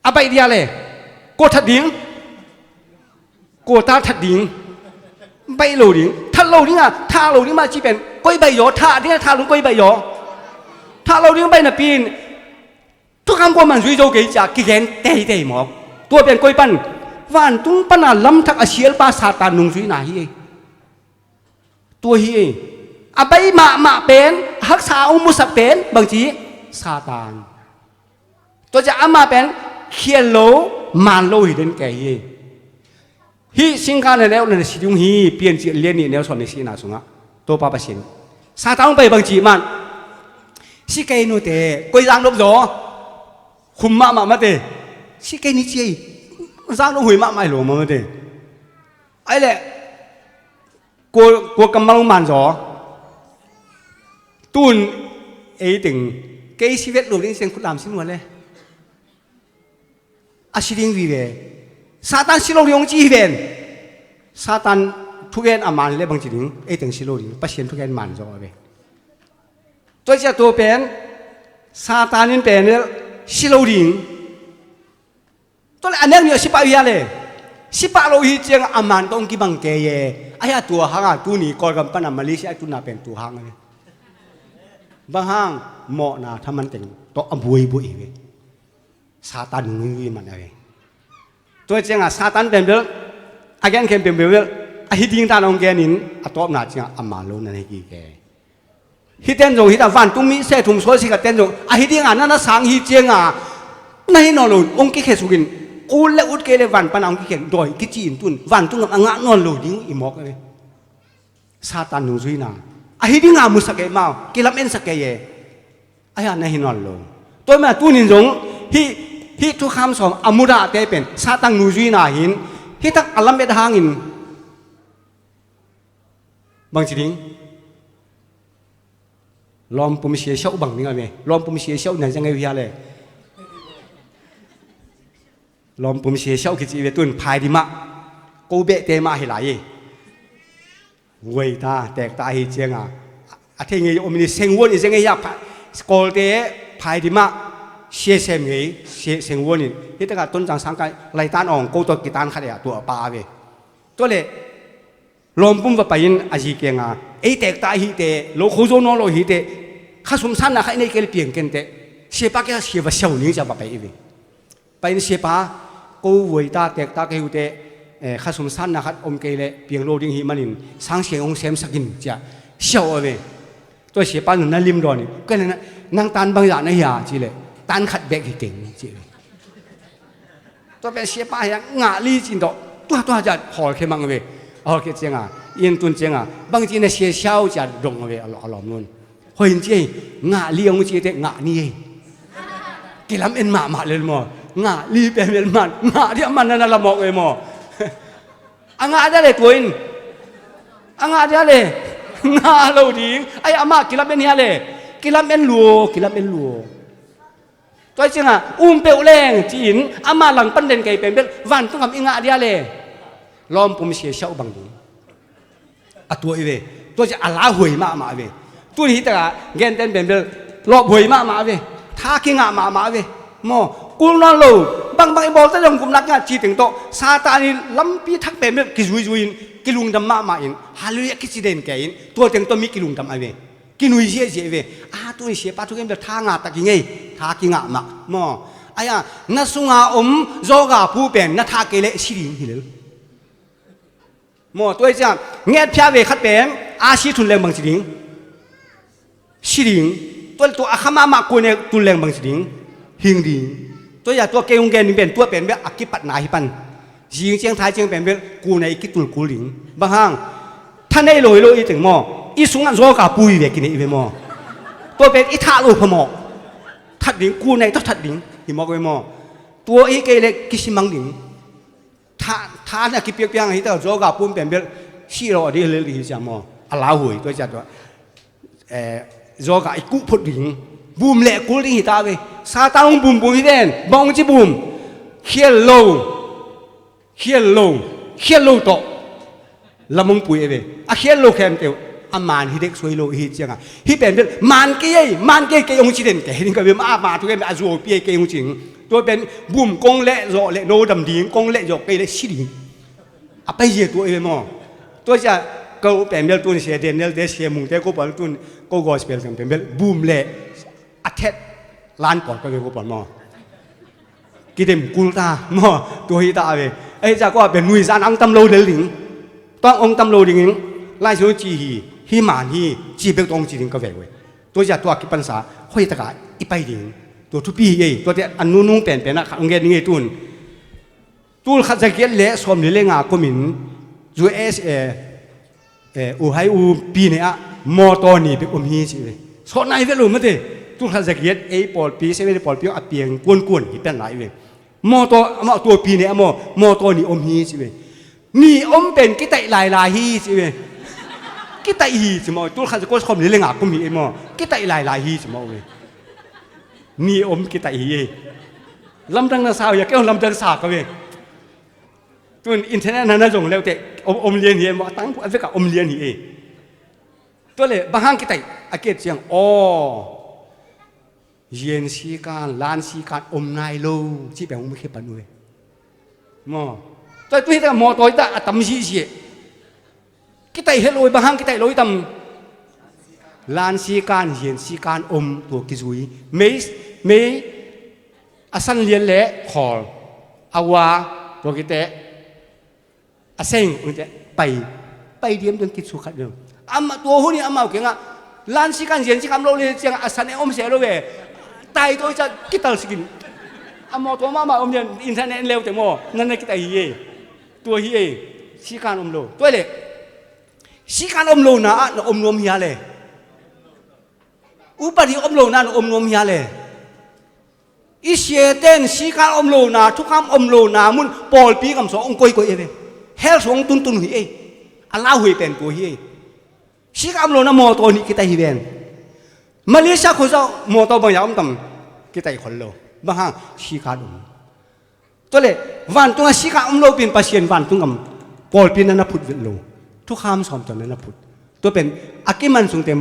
a baih dia le. Kua that ding? Kua ta that ding? Baih lo ding. That lo ding a thah lo ding mah ci pen koi baih zaw? Thah ding a thah lo koi baih zaw? Thah lo ding baih napi in thukham kua man zui zo kei cia kigen teitei mawk. Tua pen koi pan? Vantung pana lamthak a sialpa Satan nungzuina hi ei. Tua hi ei. A baih mahmah pen, a haksa a hong musak pen bangci? Satan. Tua cia amah pen khial lo, man lo hi den kei hi ei. Hih singkha na neu na si ding hi, Piancil lian nih neu sawm le sihna sungah Topa Pasian Satan hong pai bangci man? Si kei nute, koi zang nop zaw? Khum mahmah mate. Si kei ni ci ei. Zang nop huai mahmah hi lo mah mate. Ai leh kua, kua kammal hong man zaw? Tun ei teng kei si vet lo ding siang khut lam sin vua le. A si ding vive. Satan si lo ding hong ci hi ven. Satan thugen a man le bangci ding? Ei teng si lo ding. Pasian thugen man zaw a ve. Tua cia tua pen Satan in pen si lo ding. Tua le a nek ni a si pah hia le. Si pah lo hi ciang a man tawh hong kibang kei e. A hia tua hanga tuni Kawlgam pana Malaysia a tuna pen tua hang a ve. Bang hang? Mawhna thaman teng tawh a buaibuai hi ve. Satan nungzui man a ve. Tua cianga Satan pen bel a gen khen pen bel a hi ding dan hong genin a tawpna cianga a man lo na hi kei. Hiten zong hita vantung mi se thum sual si khat ten zong a hi dinga na na sang hi cianga na hi nawn lo hong kikhe sukin kul le ut kei le van pana hong kikhen dawi kici in tun vantung a ngah nawn lo ding i mawk a ve. Satan nungzuina a hi dinga musak kei mau, kilam ensak kei e. A hia na hi nawn lo. Tua mah tunin zong hih, hih thukham sawm a mudahte pen Satan nungzuina hin hih tak a lam et hangin bangci ding? Lawmpum sia siauh bang ding a ve. Lawmpum sia siauh na zang ei hia le. Lawmpum sia siauh kici ve tun phai di mah. Ko behte mah hi lai hi. Guaita tekta ahi cianga a thei ngei om ni sengwon i zeng ei hia pha-, Kawlte phai di mah. Sia sem ngei sia sengwon in hi taka Toncang Sangkai laitan awng ko tawh kitan khat ei a tua a pa a ve. Tua le lawmpum va pai-in a zi kianga ei tekta ahite lo kho zo nawn lo ahite khasum sanna kha i nei kei le piang kenteh siapa kia sia va siau ning cia va pai i ve. Pai-in siapa ko vuaita tekta kei hute, eh, khasum sanna khat om kei le piang lo ding hi manin sangsiang hong semsak in cia siau a ve. Tua siapa nung na lim dawn in kei le nang tan bang zah na hia ci le tan khat bek hi keng ci ve. Tua pen siapa hia ngah li cin tawh tua tua cia hawlkhia mang ve. A hawlkhia cianga in tun cianga bangci na sia siau cia dong ve a lawm nun. Hoih in ci ei, ngah li hong ci ei teh ngah ni ei. Kilam en mahmah lel maw? Ngah li pen lel man ngah dia man na na lamawk ve maw? A ngah dia le tua in a ngah dia le ngah lo ding. Ai amah kilam en hia le kilam en luo, kilam en luo. Tua hi cianga um peuh leng ci-in ama langpan den kei pen bel vantung am i ngah dia le lawmpum sia siauh bang ding. A tua i ve. Tua cia a la huai mahmah ve. Tuni hi taka genten pen bel lawp huai mahmah ve. Tha kingah mahmah ve. Maw kul nawn lo bangbang i bawlte zong gupna kingah ci teng tawh Satan in lampi thak pen bel kizuizui in kilungdam mahmah in halleluiah kici den kei in tua teng tawh mi kilungdam a ve. Kinui ziahziah ve. A tuni siapa thugen bel tha ngah tak i ngei. Tha kingah mah maw? Aia na sunga om zawga pu pen na tha kei leh si ding hi lel. Maw tua i ciang ngetphia ve khat pen a si thun leng bang ci ding? Si ding. Tua le tua a kha mahmah kua ne tul leng bang ci ding? Hing ding. Tua ia tua kei hong gen ding pen tua pen bel a kipatna hi pan. Zing ciang thai ciang pen bel kul nei kitul kul ding. Bang hang? Tha nei lo hi lo i teng maw? I sungah zawka pui ve kinei ve maw? Tua pen i thah lo pha maw? That ding kul nei tawh that ding. Hi mawk ve maw? Tua i kei le kisimang ding. Tha, tha na kipiakpiang hi ta zawka pum pen bel si lo a di lel hi cia maw? A lauhuai, tua ciah tua, eh, zawka i kuh phot ding, bum leh kul ding hi ta ve. Satan hong bumbum hi ven, bang hong ci bum, khial lo, khial lo, khial lo tawh lam hong pui e ve. A khial lo khempeuh a man hi dek suai lo i hi cianga, hih pen bel man kei ei, man kei, kei hong ci den kei hi ding ka ve, ma, ma thu ken a zuaupi ei, kei hong ci ding. Tua pen bum kong leh zawh leh no dam ding, kong leh zawh kei leh si ding. A paizia tua i ve maw? Tua ciah ko pen bel tun sia Daniel te, sia Mung te, ko pawl tun ko gospel kan pen bel bum leh a thet lan pawl ka ve, ko pawl maw? Kidem kul ta maw? Tua hi ta a ve. Ei ciah ko a pen nuizan ang tam lo lel ding. Tuang ong tam lo dingin Lai Siangtho ci hi, hi man hi, ci bek tuang ci ding ka ve ve. Tua ciah tua kipansa hoih taka i pai ding. Tua thupi hi ei. Tuate a nunung penpen ah khat ong gen ding ei tun. Tul khat za giat le sawmli le nga kumin U S A, eh, u hai u pi ne ah mawtaw ni bek om hi ci ve. Sawt nai ve lo mate. Tul khat za giat ei pawlpi, Seventh Day pawlpi a piang kuankuan hi pen lai ve. Mawtaw amah tua pi ne ah maw, mawtaw ni om hi ci ve. Ni om pen kitaih lailai hi ci ve. Kitaih hi ci maw, tul khat za kua sawmli le nga kum hi ei maw. Kitaih lailai hi ci maw ve. Ni om kitaih hi ei. Lamdang na sa uh hia, kei hong lamdang sa ka ve. Tun internet na na zong leuteh om, om lian hi ei maw, a tangpuk a vekah om lian hi ei. Tua le bang hang kitaih a kiat ciang aw, zian sikan, lan sikan om nai lo cih pen hong mukhia pan uh ei. Maw. Tua tu hi ta maw, tua hi ta a tam zihziah. Kitaih het lo, bang hang kitaih lo i tam? Lan sikan, zian sikan om tua kizui. Mei, mei a san lian le khawl a ua tua kite a seng ung te pai, pai diam diam kitsuk khat lo. Amah tua hun in amau kiangah lan sikan, zian sikan om lo le ciangah a san e om se lo ve. Tai tua i ca kital sikin. A maw tua mahmah om diam, internet leuteh maw, nan na kitaih hi ei. Tua hi ei, sikan om lo. Tua le sikan om lo na ah na om nuam hia le? Upadi om lo na ah na om nuam hia le? I siaten sikan om lo na, thukham om lo na mun pawlpi gam sung ong koikoi e ve. Hell sung ong tuntun uh hi ei. A lauhuai pen tua hi ei. Sikan om lo na mawtaw nih kitaih hi ven. Malaysia khuazah mawtaw bang ya om tam? Kitaih khol lo. Bang hang? Sikan om. Tua le vantungah sikan om lo pin Pasian vantung gam pawlpi na na phut vet lo. Thukham sawm tawh na na phut. Tua pen a kiman sungte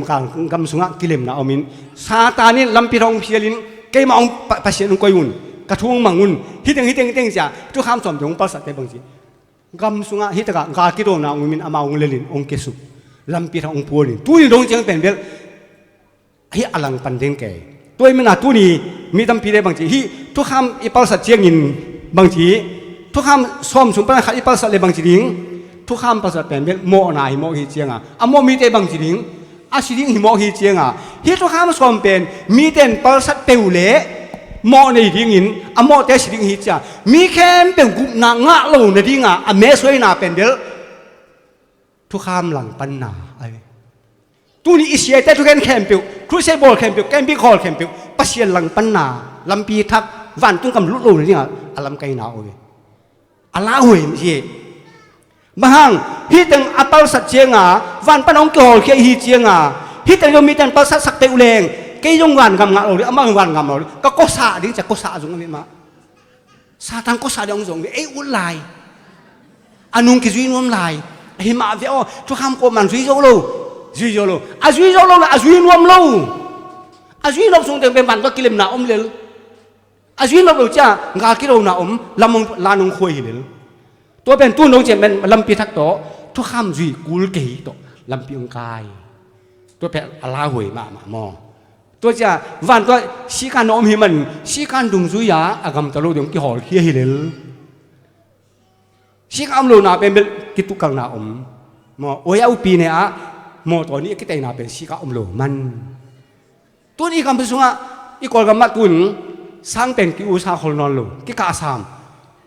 gam sungah kilemna om in, Satan in lampi thak hong phial in, keimah hong Pa-, Pasian hong koi un, ka thu hong mang un, hiteng hiteng hiteng cia thukham sawm tawh hong palsate bang ci. Gam sungah hitakah gal kidona hong um in amau hong lel in hong kiasuk. Lampi thak hong phual in. Tuni dong ciang pen bel hih a langpan ding kei. Tua i mina tuni mi tampite bang ci, hih thukham i palsat ciangin bang ci, thukham sawm sung pan khat i palsat le bang ci ding? Thukham palsat pen bel mawhna hi mawh hi cianga a mawh mite bang ci ding? A si ding hi mawh hi cianga hih thukham sawm pen mite in palsat peuh le mawh nei dingin a mawhte si ding hi cia mi khempeuh gupna ngah lo nadinga a mesuaina pen bel thukham langpanna ahi. Tuni i siate thugen khempeuh, crusade bawl khempeuh, camping hall khempeuh Pasian langpanna, lampi thak, vantung kam lut lo nadinga a lamkaina uh hi. A lauhuai hi. Bang hang? Hiteng a palsat cianga van pan hong kihawlkhia hi cianga hiteng zong miten palsat sak peuh leng kei zong van gam ngah lo ding, amah zong van gam lo ding. Ka kosah ding cia kosah zong a mah. Satan kosah ding hong zong ve, ei ut lai. A nung kizui nuam lai. Ahi mah ve aw, thukham kawman zui zo lo. Zui zo lo. A zui zo lo le a zui nuam lo. A zui nop sung teng pen van tua kilemna om lel. A zui nop lo cia gal kidona om, lam hong, lan hong khuai hi lel. Tua pen tun dong cian pen lampi thak tawh thukham zui kul kei tawh lampi hong kai. Tua pen a lauhuai mahmah maw? Tua cia van tua sikan na om hi man sikan dungzui-a a gamta lo ding hong kihawlkhia hi lel. Sikan om lo na pen bel kitukalna om. Maw, oi a upi ne ah mawtaw nih a kitaina pen sikan om lo man. Tun i gam sungah i Kawlgam mah tun sang pen ki-usa khol nawn lo, kikahsam.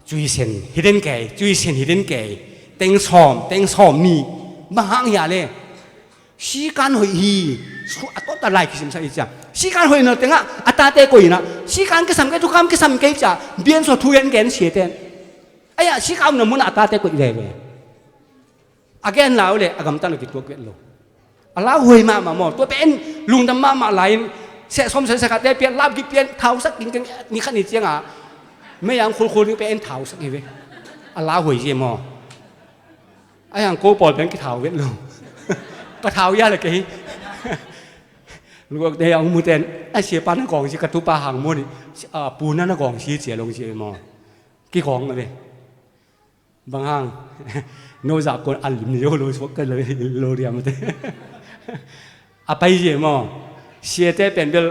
Cuisen hi den kei, cuisen hi den kei. Teng sawm, teng sawm nih. Bang hang hia le? Sikan hoih hi. Su a tawta lai kisimsak hi cia. Sikan hoih na tengah a tate koihna. Sikan kisam kei, thukham kisam kei cia bian sua thu gen gen siaten. Aia sikan omna munah a tate koih veve. A gen lau le a gamtan a kituak vet lo. A lauhuai mahmah maw. Tua pen lungdam mahmah lai-in seh sawm seh khatte pian, lapgik pian, thausak kingkeng ni khat ni ciangah mei-ang khulkhul ding pen thausak hi ve. A lauhuai zia maw. A hiang ko pawl pen kithau vet lo. Ka thau ia le kei. Luakte a hong muten a siapa na gawng sia, ka tupa hang mu ni, a, pu na na gawng sia cia long sia maw. Kigawng a ve. Bang hang no zah kuan a lim ni yo lo suak ka lo, lo riam te. A pai zia maw. Siate pen bel,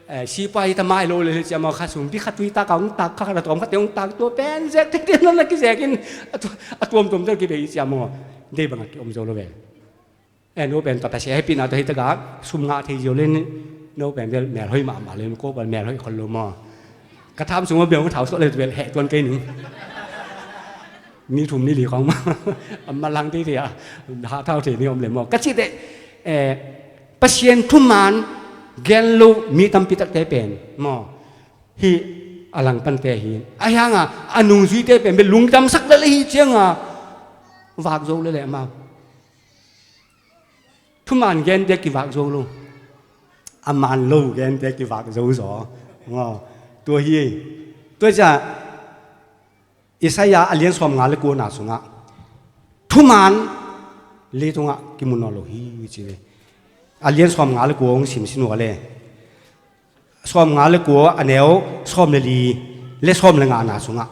eh, siapa hi ta mai lo le cia maw, kha sung bi kha tui tak a hong tak, kha kha tawm kha te hong tak, tua pen zek te te na na kizek in a tu-, a tuamtuam te kibei cia maw. Dei bang a kiom zo lo ve. Eh, no pen tua ta sia happy na tua hi taka sum ngah thei zio le ni. No pen bel mel hoi mahmah le ko bel mel hoi khol lo maw. Ka tham sung bel thau suak le bel heh tuan kei ning. Ni thum ni li kong maw. A ma lang te te a. Ha thau te ni om le maw. Ka ci te, eh, Pasian thuman gen lo mi tampi takte pen maw. Hi a langpante hi. A hianga a nungzuite pen bel lungdamsak le le hi cianga vak zo le le amau. Thuman gente kivak zo lo. A man lo gente kivak zo zaw. Ngaw. Tua hi. Tua cia Isaiah a lian sawm nga le kua na sungah thuman leitungah kimu nawn lo hi ci ve. A lian sawm nga le kua hong simsin ua le. Sawm nga le kua a neu sawm le li le sawm le nga na sungah.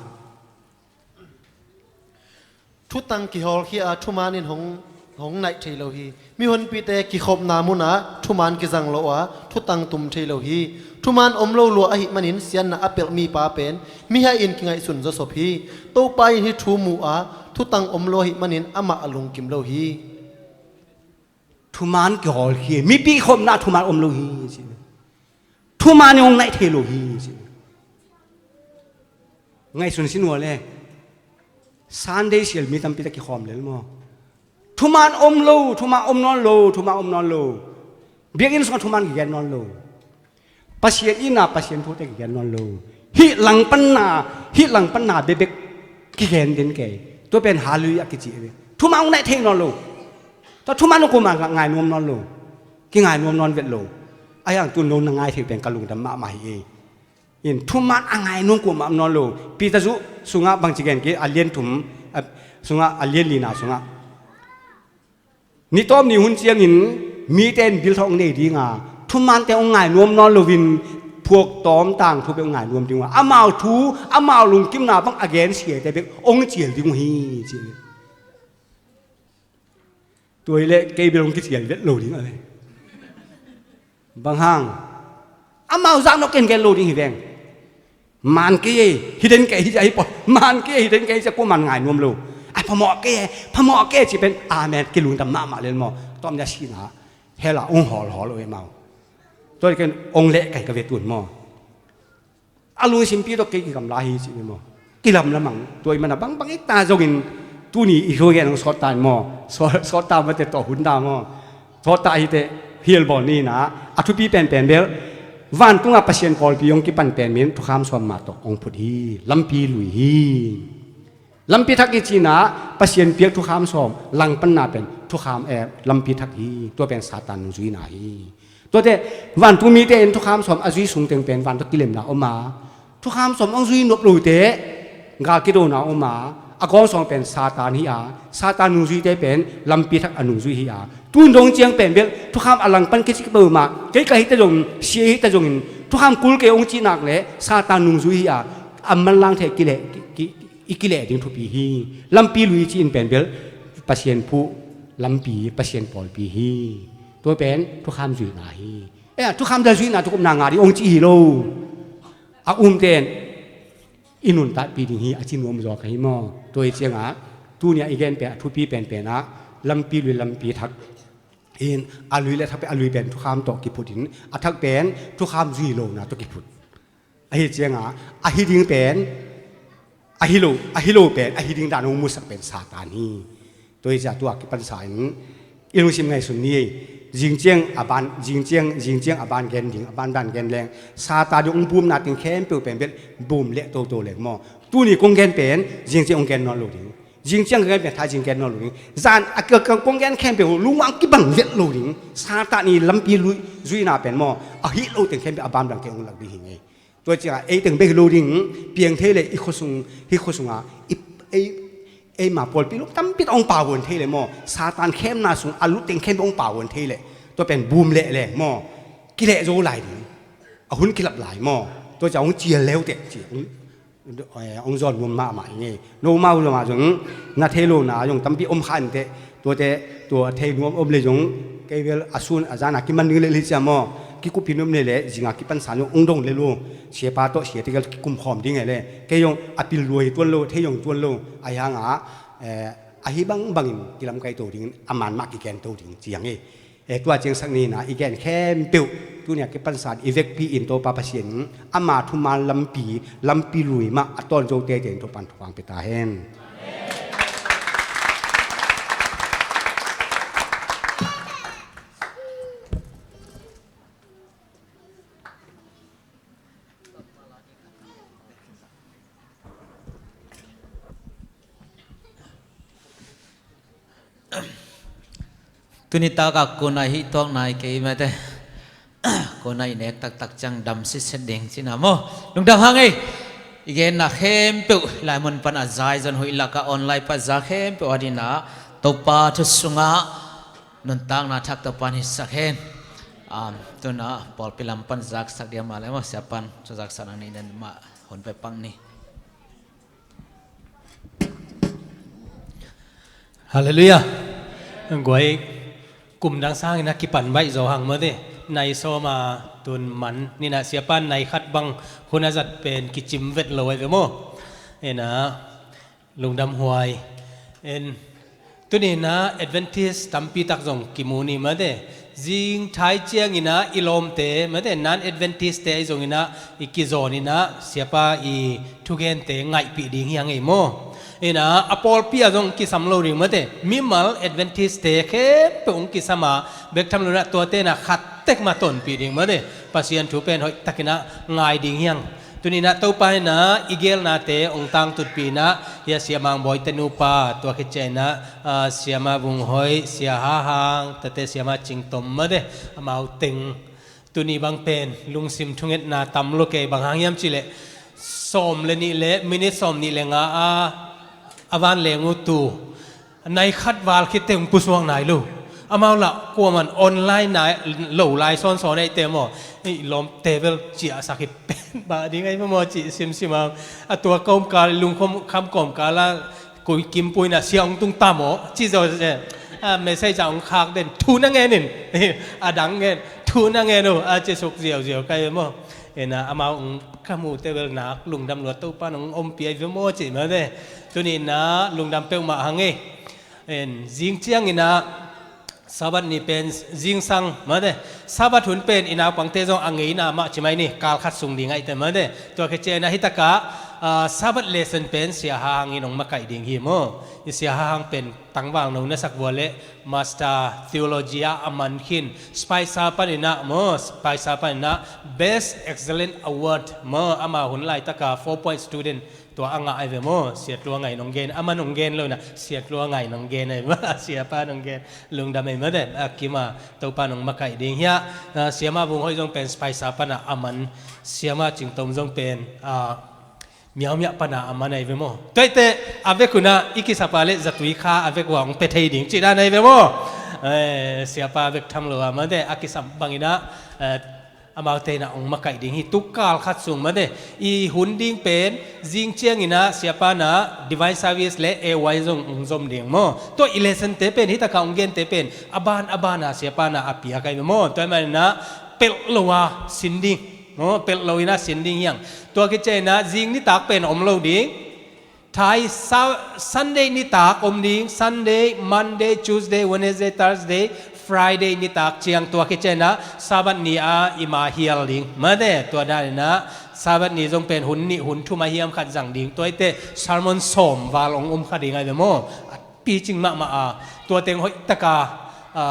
Thutang kihawlkhia a thuman in hong, hong naih thei lo hi. Mihonpite kikhopna munah thuman kizang lo a thutang tum thei lo hi. Thuman om lo lua ahih manin siatna a pelh mipa pen mihai in kingaihsun zawsop hi. Topa in hih thu mu a thutang om lo ahih manin amah a lungkim lo hi. Thuman kihawlkhia, mipi khopna thuman om lo hi ci. Thuman i hong naih thei lo hi ci. Ngaihsun sin ua le. Sunday sial mi tampi ta kikhawm lel maw. Thuman om lo, thuman om nawn lo, thuman om nawn lo. Biakinn sungah thuman kigen nawn lo. Pasian itna, Pasian thute kigen nawn lo. Hih langpanna, hih langpanna bekbek kigen den kei. Tua pen halui a kici ve. Thuman hong naih thei nawn lo. Tua thuman hong kuamah ngai nuam nawn lo. Kingai nuam nawn vet lo. A hiang tun lo na ngai thei pen ka lungdam mahmah hi e. In thuman a ngai nuam kuamah nawn lo. Peter zuh sungah bangci gen kei a lian thum, a, sungah a lian lina sungah. Ni tawm ni hun ciangin mite in bil thawk nei dinga thumante hong ngai nuam nawn loin phuak tawm tangthu bek hong ngai nuam ding uh a, amau thu, amau lungkimna bang a gen siate bek hong cial ding uh hi ci. Tua hi leh kei bel hong kicial vet lo ding a ve. Bang hang? Amau zak nawk ken gen lo ding hi veng. Man kei e, hi den kei hi cia hi pawl. Man kei e, hi den kei hi cia kuaman ngai nuam lo. Ai phamawh kei e, phamawh kei e ci pen amen kilungdam mahmah lel maw. Tawm nia sina hela ong hawlhawl lo e mau. Tua ken ong leh kai ka ve tun maw. A lungsimpi tawh kei kigamla hi ci ni maw. Kilamla mang tua i mana bangbang i ta zongin tuni i hua gen hong sawt ta in maw. Sawt, sawt ta mate tawh hun ta maw. Sawt ta hi teh hial bawl ni na a thupi penpen bel vantungah Pasian pawlpi hong kipan pen min thukham sawm mah tawh hong phut hi. Lampi lui hi. Lampi thak i cina Pasian piak thukham sawm langpanna pen thukham, eh, lampi thak hi. Tua pen Satan nungzuina hi. Tuate vantung mite in thukham sawm a zui sungteng pen vantung kilemna om a, thukham sawm hong zui nop lote gal kidona om a, a gawng sawng pen Satan hi a, Satan nungzuite pen lampi thak a nungzui hi a, tun dong ciang pen bel thukham a langpan kici kipeu mah, kei ka hita zong sia hita zongin thukham kul kei hong cinak le Satan nungzui hi a, a manlang thei kileh, ki, ki, i kileh ding thupi hi. Lampi lui ci in pen bel Pasian phuh lampi, Pasian pawlpi hi. Tua pen thukham zuihna hi. Eh, thukham dal zuihna thukhupna nga ding hong ci hi lo. A umten i nuntakpi ding hi a ci nuam zaw ka hi maw. Tua hi ciangah tunia i gen pen a thupi penpen ah lampi lui lampi thak in a lui le thak pen a lui pen thukham tawh kiphut in a thak pen thukham zui lona tawh kiphut. Ahi cianga a hi ding pen a hi lo, a hi lo pen a hi ding dan hong musak pen Satan hi. Tua hi cia tua kipansa in i lungsim ngaihsun ni ei. Zingciang a ban, zingciang, zingciang a ban gen ding, a ban dan gen leng Satan ding hong bumna ding khempeuh pen bel bum leh toto leng maw. Tuni kong gen pen zingciang hong gen nawn lo ding. Zing ciang ka gen pen thaizing gen nawn lo ding. Zan a ka, ka kong gen khempeuh lungwang kibang vet lo ding. Satan i lampi lui zuina pen maw, a hih lo teng khempeuh a bamdang kei hong lak ding hi ngei. Tua ciangah ei teng bek hi lo ding. Piang thei le i khuasung, hih khuasungah i, ei, eima pawlpi lung tampi tawh hong pauhuan thei le maw, Satan khemna sung a lut teng khempeuh hong pauhuan thei le, tua pen bum leh leng maw, kileh zo lai ding. A hun kilap lai maw. Tua ciang hong cial leuteh ci hong, eh, hong zawn nuam mahmah hi ngei. No mau lamah zong na thei lo na zong tampi om kha inteh. Tuate tua thei nuam om le zong kei bel a sun a zana kiman ding le li cia maw, kikup hi nuam le le zinga kipansan zong hong dong le lo. Siapa tawh sia tegel kikum khawm ding e le, kei zong a pil lua hi tuan lo, thei zong tuan lo. Ahi hangah, eh, ahi bangbangin kilamkai to dingin a man mah kiken to ding ci hang hi. Eh, tua ciangsak nina i gen khempeuh tunia kipansan i vekpi in Topa Pasian ama thuman lampi, lampi lui mah a tawn zo teitei in Topan thupha pia ta hen. Tuni taka kona hih tuak nai kei mate. Kona i nek taktak ciang dam sitset ding cina maw. Lungdam hang ei. I genna khempeuh lai mun pan a zai zon huih laka online pan za khempeuh a dina Topa thu sunga nuntakna thak Topan hisak hen. Am, tuna pawlpi lam pan zaksak dia mah le maw, siapan thu zaksak nang nih nen mah hun pe pang ni. Halleluiah. Guai, kum dang sangin a kipan baih zaw hang mate. Nai sawma tun man nina siapan nai khat bang hun a zat pen kicim vet lo ai ve maw. Ena, lungdam huai. En, tunina Adventist tampi tak zong kimu ni mate. Zing thai ciangina i lawmte mate, non-Adventist te ahi zongina i kizawninah siapa i thugente ngaihpih ding hiang ei maw. Ina a pawlpi a zong kisam lo ding mate, mimal Adventist te khempeuh hong kisama bek tham lunah tuatenah khat tek mah tonpih ding mate. Pasian thu pen hoih takinah ngai ding hiang. Tuninah Topa inah i gelnate hong tangtutpih inah hia Sia Mang Bawi te nupa tua khit ciah inah, ah, Sia Ma Vung Hoih, Sia Ha Hang tate, Sia Ma Cing Tom mate, amau teng tuni bang pen lungsim thungetna tam lo kei, bang hang hiam cihleh sawm le nih le minit sawm nih le nga a a van leng uh tu nai khat val khit teng pusuak nai lo. Amau lah kuaman online nai lo lai sawnsawn ei te maw. Ei lawmte vel ciahsak hi pen bah ding ei maw cih simsim a, a tua kawmkal lungkham kawmkal a kui kimpuina sia hong tung ta maw ci zaw cia. A message a hong khak den thu na ngen in a dang ngen thu na ngen uh a ci suk ziauziau kai maw. Ena amau hong ka mute vel nak lungdam luat Topa nong ompih ai ve maw cih mate. Tuni na lungdam peuhmah hang ei. En, zing ciangina Sabbath ni pen zingsang mate. Sabbath hun pen i naupangte zong a ngeina mah ci mai ni, kal khat sung ding aihte mate. Tua khit ciangina hitaka, ah, Sabbath lesson pen Sia Ha Hang in hong makaih ding hi maw. I Sia Ha Hang pen tangval no na sak vua le Master Theology ah a man khin, Spicer paninah maw, Spicer paninah Best Excellent Award maw, ama hun laitaka four point student tua a ngah ai ve maw. Sia Tlua Ngai nong gen, a man nong gen lo inah Sia Tlua Ngai nong gen ai maw. Siapa nong gen, lungdam ai maw den a kima Topa nong makaih ding hiah. Ah, Sia Ma Vung Hoih zong pen Spicer panah a man, Sia Ma Cing Tom zong pen, ah, Miaumiah pana a man ai ve maw. Tuaite a vek unah i kisapa le zatui kha a vek ua hong pia thei ding cih dan ai ve maw. Eh, siapa a vek tham lo a mate a kisam banginah, eh, amaute inah hong makaih ding hi. Tukal khat sung mate i hun ding pen zing cianginah siapa na Divine Service le A Y zong hong zom ding maw. Tua i lesson te pen hitaka hong gente pen a ban a bana siapa na a piak ai ve maw. Tua maninah pelh lo a sin ding. Maw, pelh lo inah sin ding hiang. Tua khit ciangina zing nitak pen om lo ding. Thai sa-, Sunday nitak om ding. Sunday, Monday, Tuesday, Wednesday, Thursday, Friday nitak ciang tua khit ciangina Sabbath ni a i ma hial ding. Mate, tua danina Sabbath ni zong pen hun nih hun thum a hiam khat zang ding. Tuaite sermon sawm val ong om kha ding ai ve maw. A picing mahmah a. Tua teng hoih taka, a,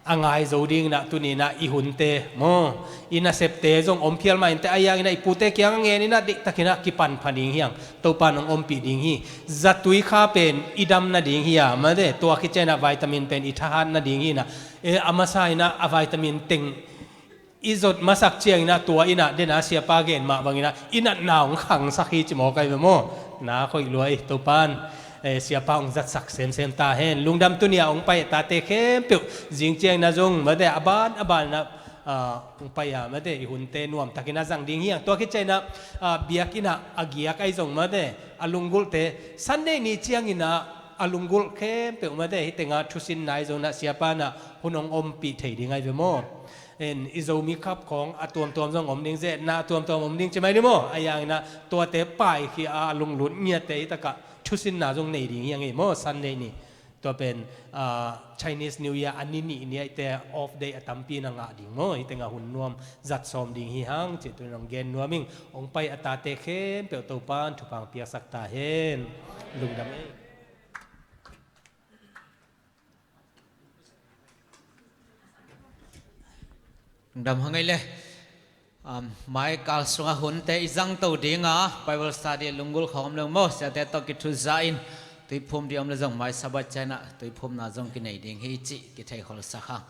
a ngai zo ding inah tuni inah i hunte maw, i nasepte zong om phial mah inteh, ahi hangin ah i pute kiangah ngen inah deihtakin ah kipan pha ding hi hang. Topa in hong ompih ding hi. Zatui kha pen i dam nading hi a, mate, tua khit ciang inah vitamin pen i thahat nading hi inah, e, a masa inah a vitamin teng i zot masak ciang inah tua inah dena siapa gen mah bang inah i natna hong khangsak hi ci mawk ahi ve maw. Na khoih lua hi, Topa in, eh, siapa hong zatsak semsem ta hen. Lungdam, tuni a hong pai a tate khempeuh zing ciang inah zong, mate, a ban a ban inah, ah, hong pai a, mate, i hunte nuamtakin a zang ding hi hang. Tua khit ciang inah, ah, biakinn ah a giak ahi zong, mate, a lunggulhte Sunday ni ciang inah a lunggulh khempeuh, mate, hih tengah thusinna ahi zong inah siapa inah hun hong ompih thei ding ahi ve maw. En, i Zomi khap khawng a tuamtuam zong om ding, zetna a tuamtuam om ding ci mai ni maw. Ahi hangin ah tuate paikhia a lunglut ngiatte hih takah thusinna zong nei ding hi hang ei maw, Sunday ni. Tua pen, ah, Chinese New Year a ni nih ni ahite off day a tampi na ngah ding maw. Hih tengah hun nuam zat sawm ding hi hang cih tu-in hong gen nuam ing. Hong pai a tate khempeuh Topa in thupha hong piaksak ta hen. Lungdam ei. Dam hang ei le. Um, mai kal sungah hunte i zangto dinga Bible study lunggulh khawm lo maw, siate tawh kithuza in tuiphum ding om le zong mai Sabbath ciang inah tuiphumna zong kinei ding hi cih kitheikhol sak hang.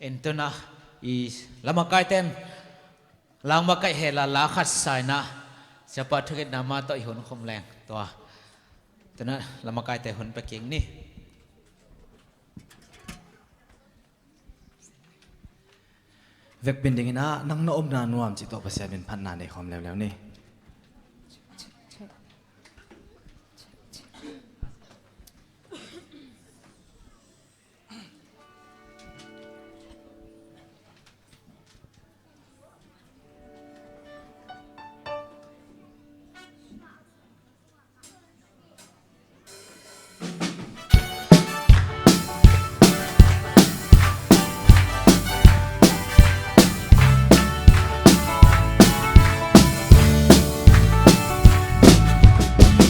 En, tu-in ah i lamakaite'n langmakaih hela la khat sa inah siapa thungetna ma tawh i hun khum leng. Tua tu-in ah lamakaite hun pia kik ni. Vekpi-in ding inah, nang na omna nuam cih tawh Pasian min phatna nei khawm leuleu ni.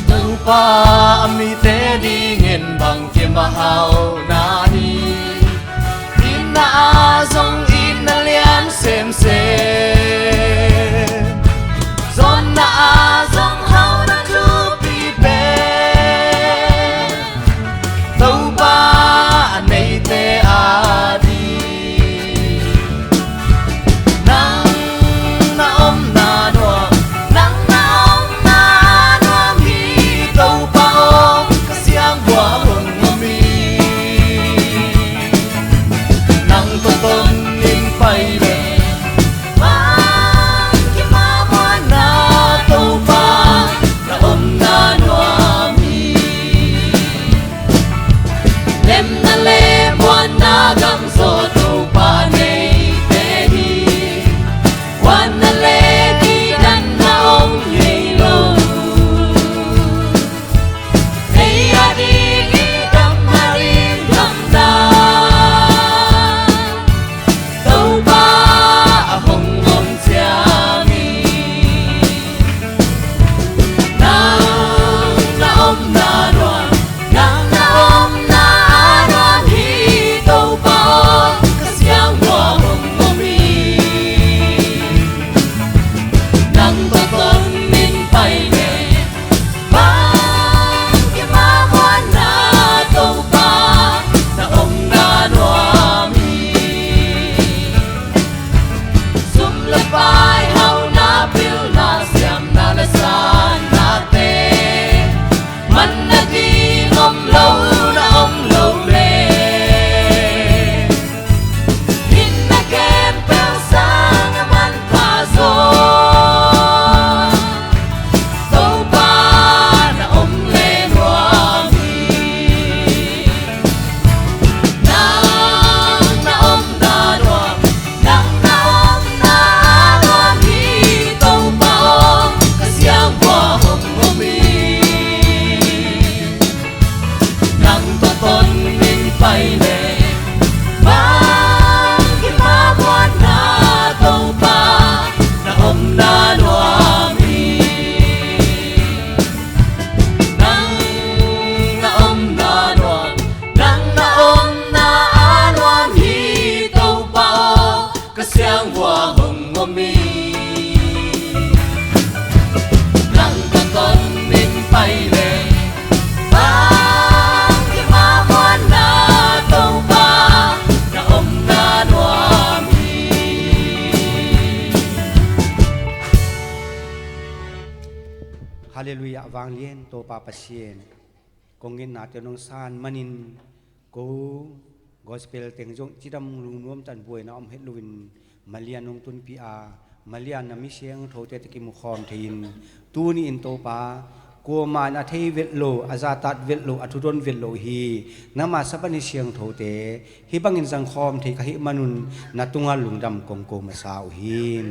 Topa a mite dingin bang kim a hau na hi. Itna ah zong itna lian semsem, zonna ah zong hauhna thupi pen Topa a neite a ding. Nang na omna nuam, nang na omna nuam hi. Topa aw, ka siangvua hong om hi. Nang tawh ton in pai leh, bang kim a muanna, Topa na omna nuam hi. Lemna le muanna gam zaw Topa neite hi. Huanna le kidanna om ngei lo. Ei a ding i dam a ring gamdang, Topa a hong om ciang hi. Nang na omna nuam, nang na omna nuam hi. Topa aw, ka siangvua hong om hi. Nang tawh ton in pai leh, bang kim a muanna, Topa na omna nuam hi. Sum le pai, hauhna, pilna, siamna le sannate, man Topa Pasian, kong ngetnate nong san manin ko gospel teng zong cidam lungnuam tan buaina om het loin malian nong tunpih a, malian na mi siangthote tawh kimukhawm thei-in, tuni-in Topa, kuamah in a thei vet lo, a zahtak vet lo, a thudon vet lo hi. Nangma Sabbath ni siangthote hih bangin zangkhawm thei ka hih manun na tungah lungdam kong ko masa uh hi.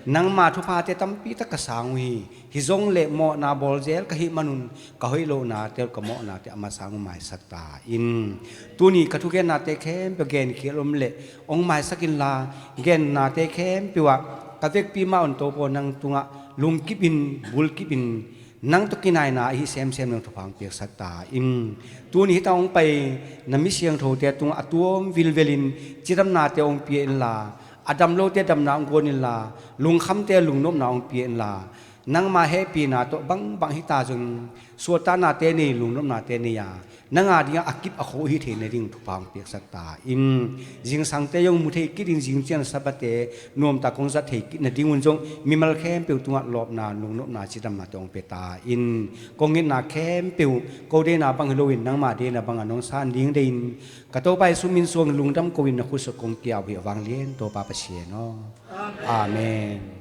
Nangma thuphate tampi tak ka sang uh hi. Hih zong le mawhna bawlzel ka hih manun ka hoih lohnate, ka mawhnate a masa hong maisak ta in. Tuni ka thugennate khempeuh genkhial om le hong maisak inla, gennate khempeuh ah ka vekpi mah un Topa nang tungah lungkipin, bulkipin, nang tawh kinaina ahi semsem nang thupha hong piaksak ta in. Tuni hih tawh hong pai na mi siangthote tungah a tuam vilvelin cidamnate hong pia inla, a dam lote damna hong guan inla, lungkhamte lungnopna hong pia inla, nangma hehpihna tawh bangbang hita zong suahtaknate nei, lungnopnate nei a, nang a dingah a kip a kho hi theihna ding thupha hong piaksak ta in. Zingsangte zong mu thei kitin, zingciang Sabbath-te nuamtak kong zat thei kit nadingun zong mimal khempeuh tungah lawpna, lungnopna, cidamnate hong pia ta in. Kong ngetna khempeuh ko deihna bang hi loin nangma deihna bangah nong san ding deihin ka Topa Jesu min suangin lungdam ko-in na khut sungah kong kiau hi, a vanglian Topa Pasian aw. Amen.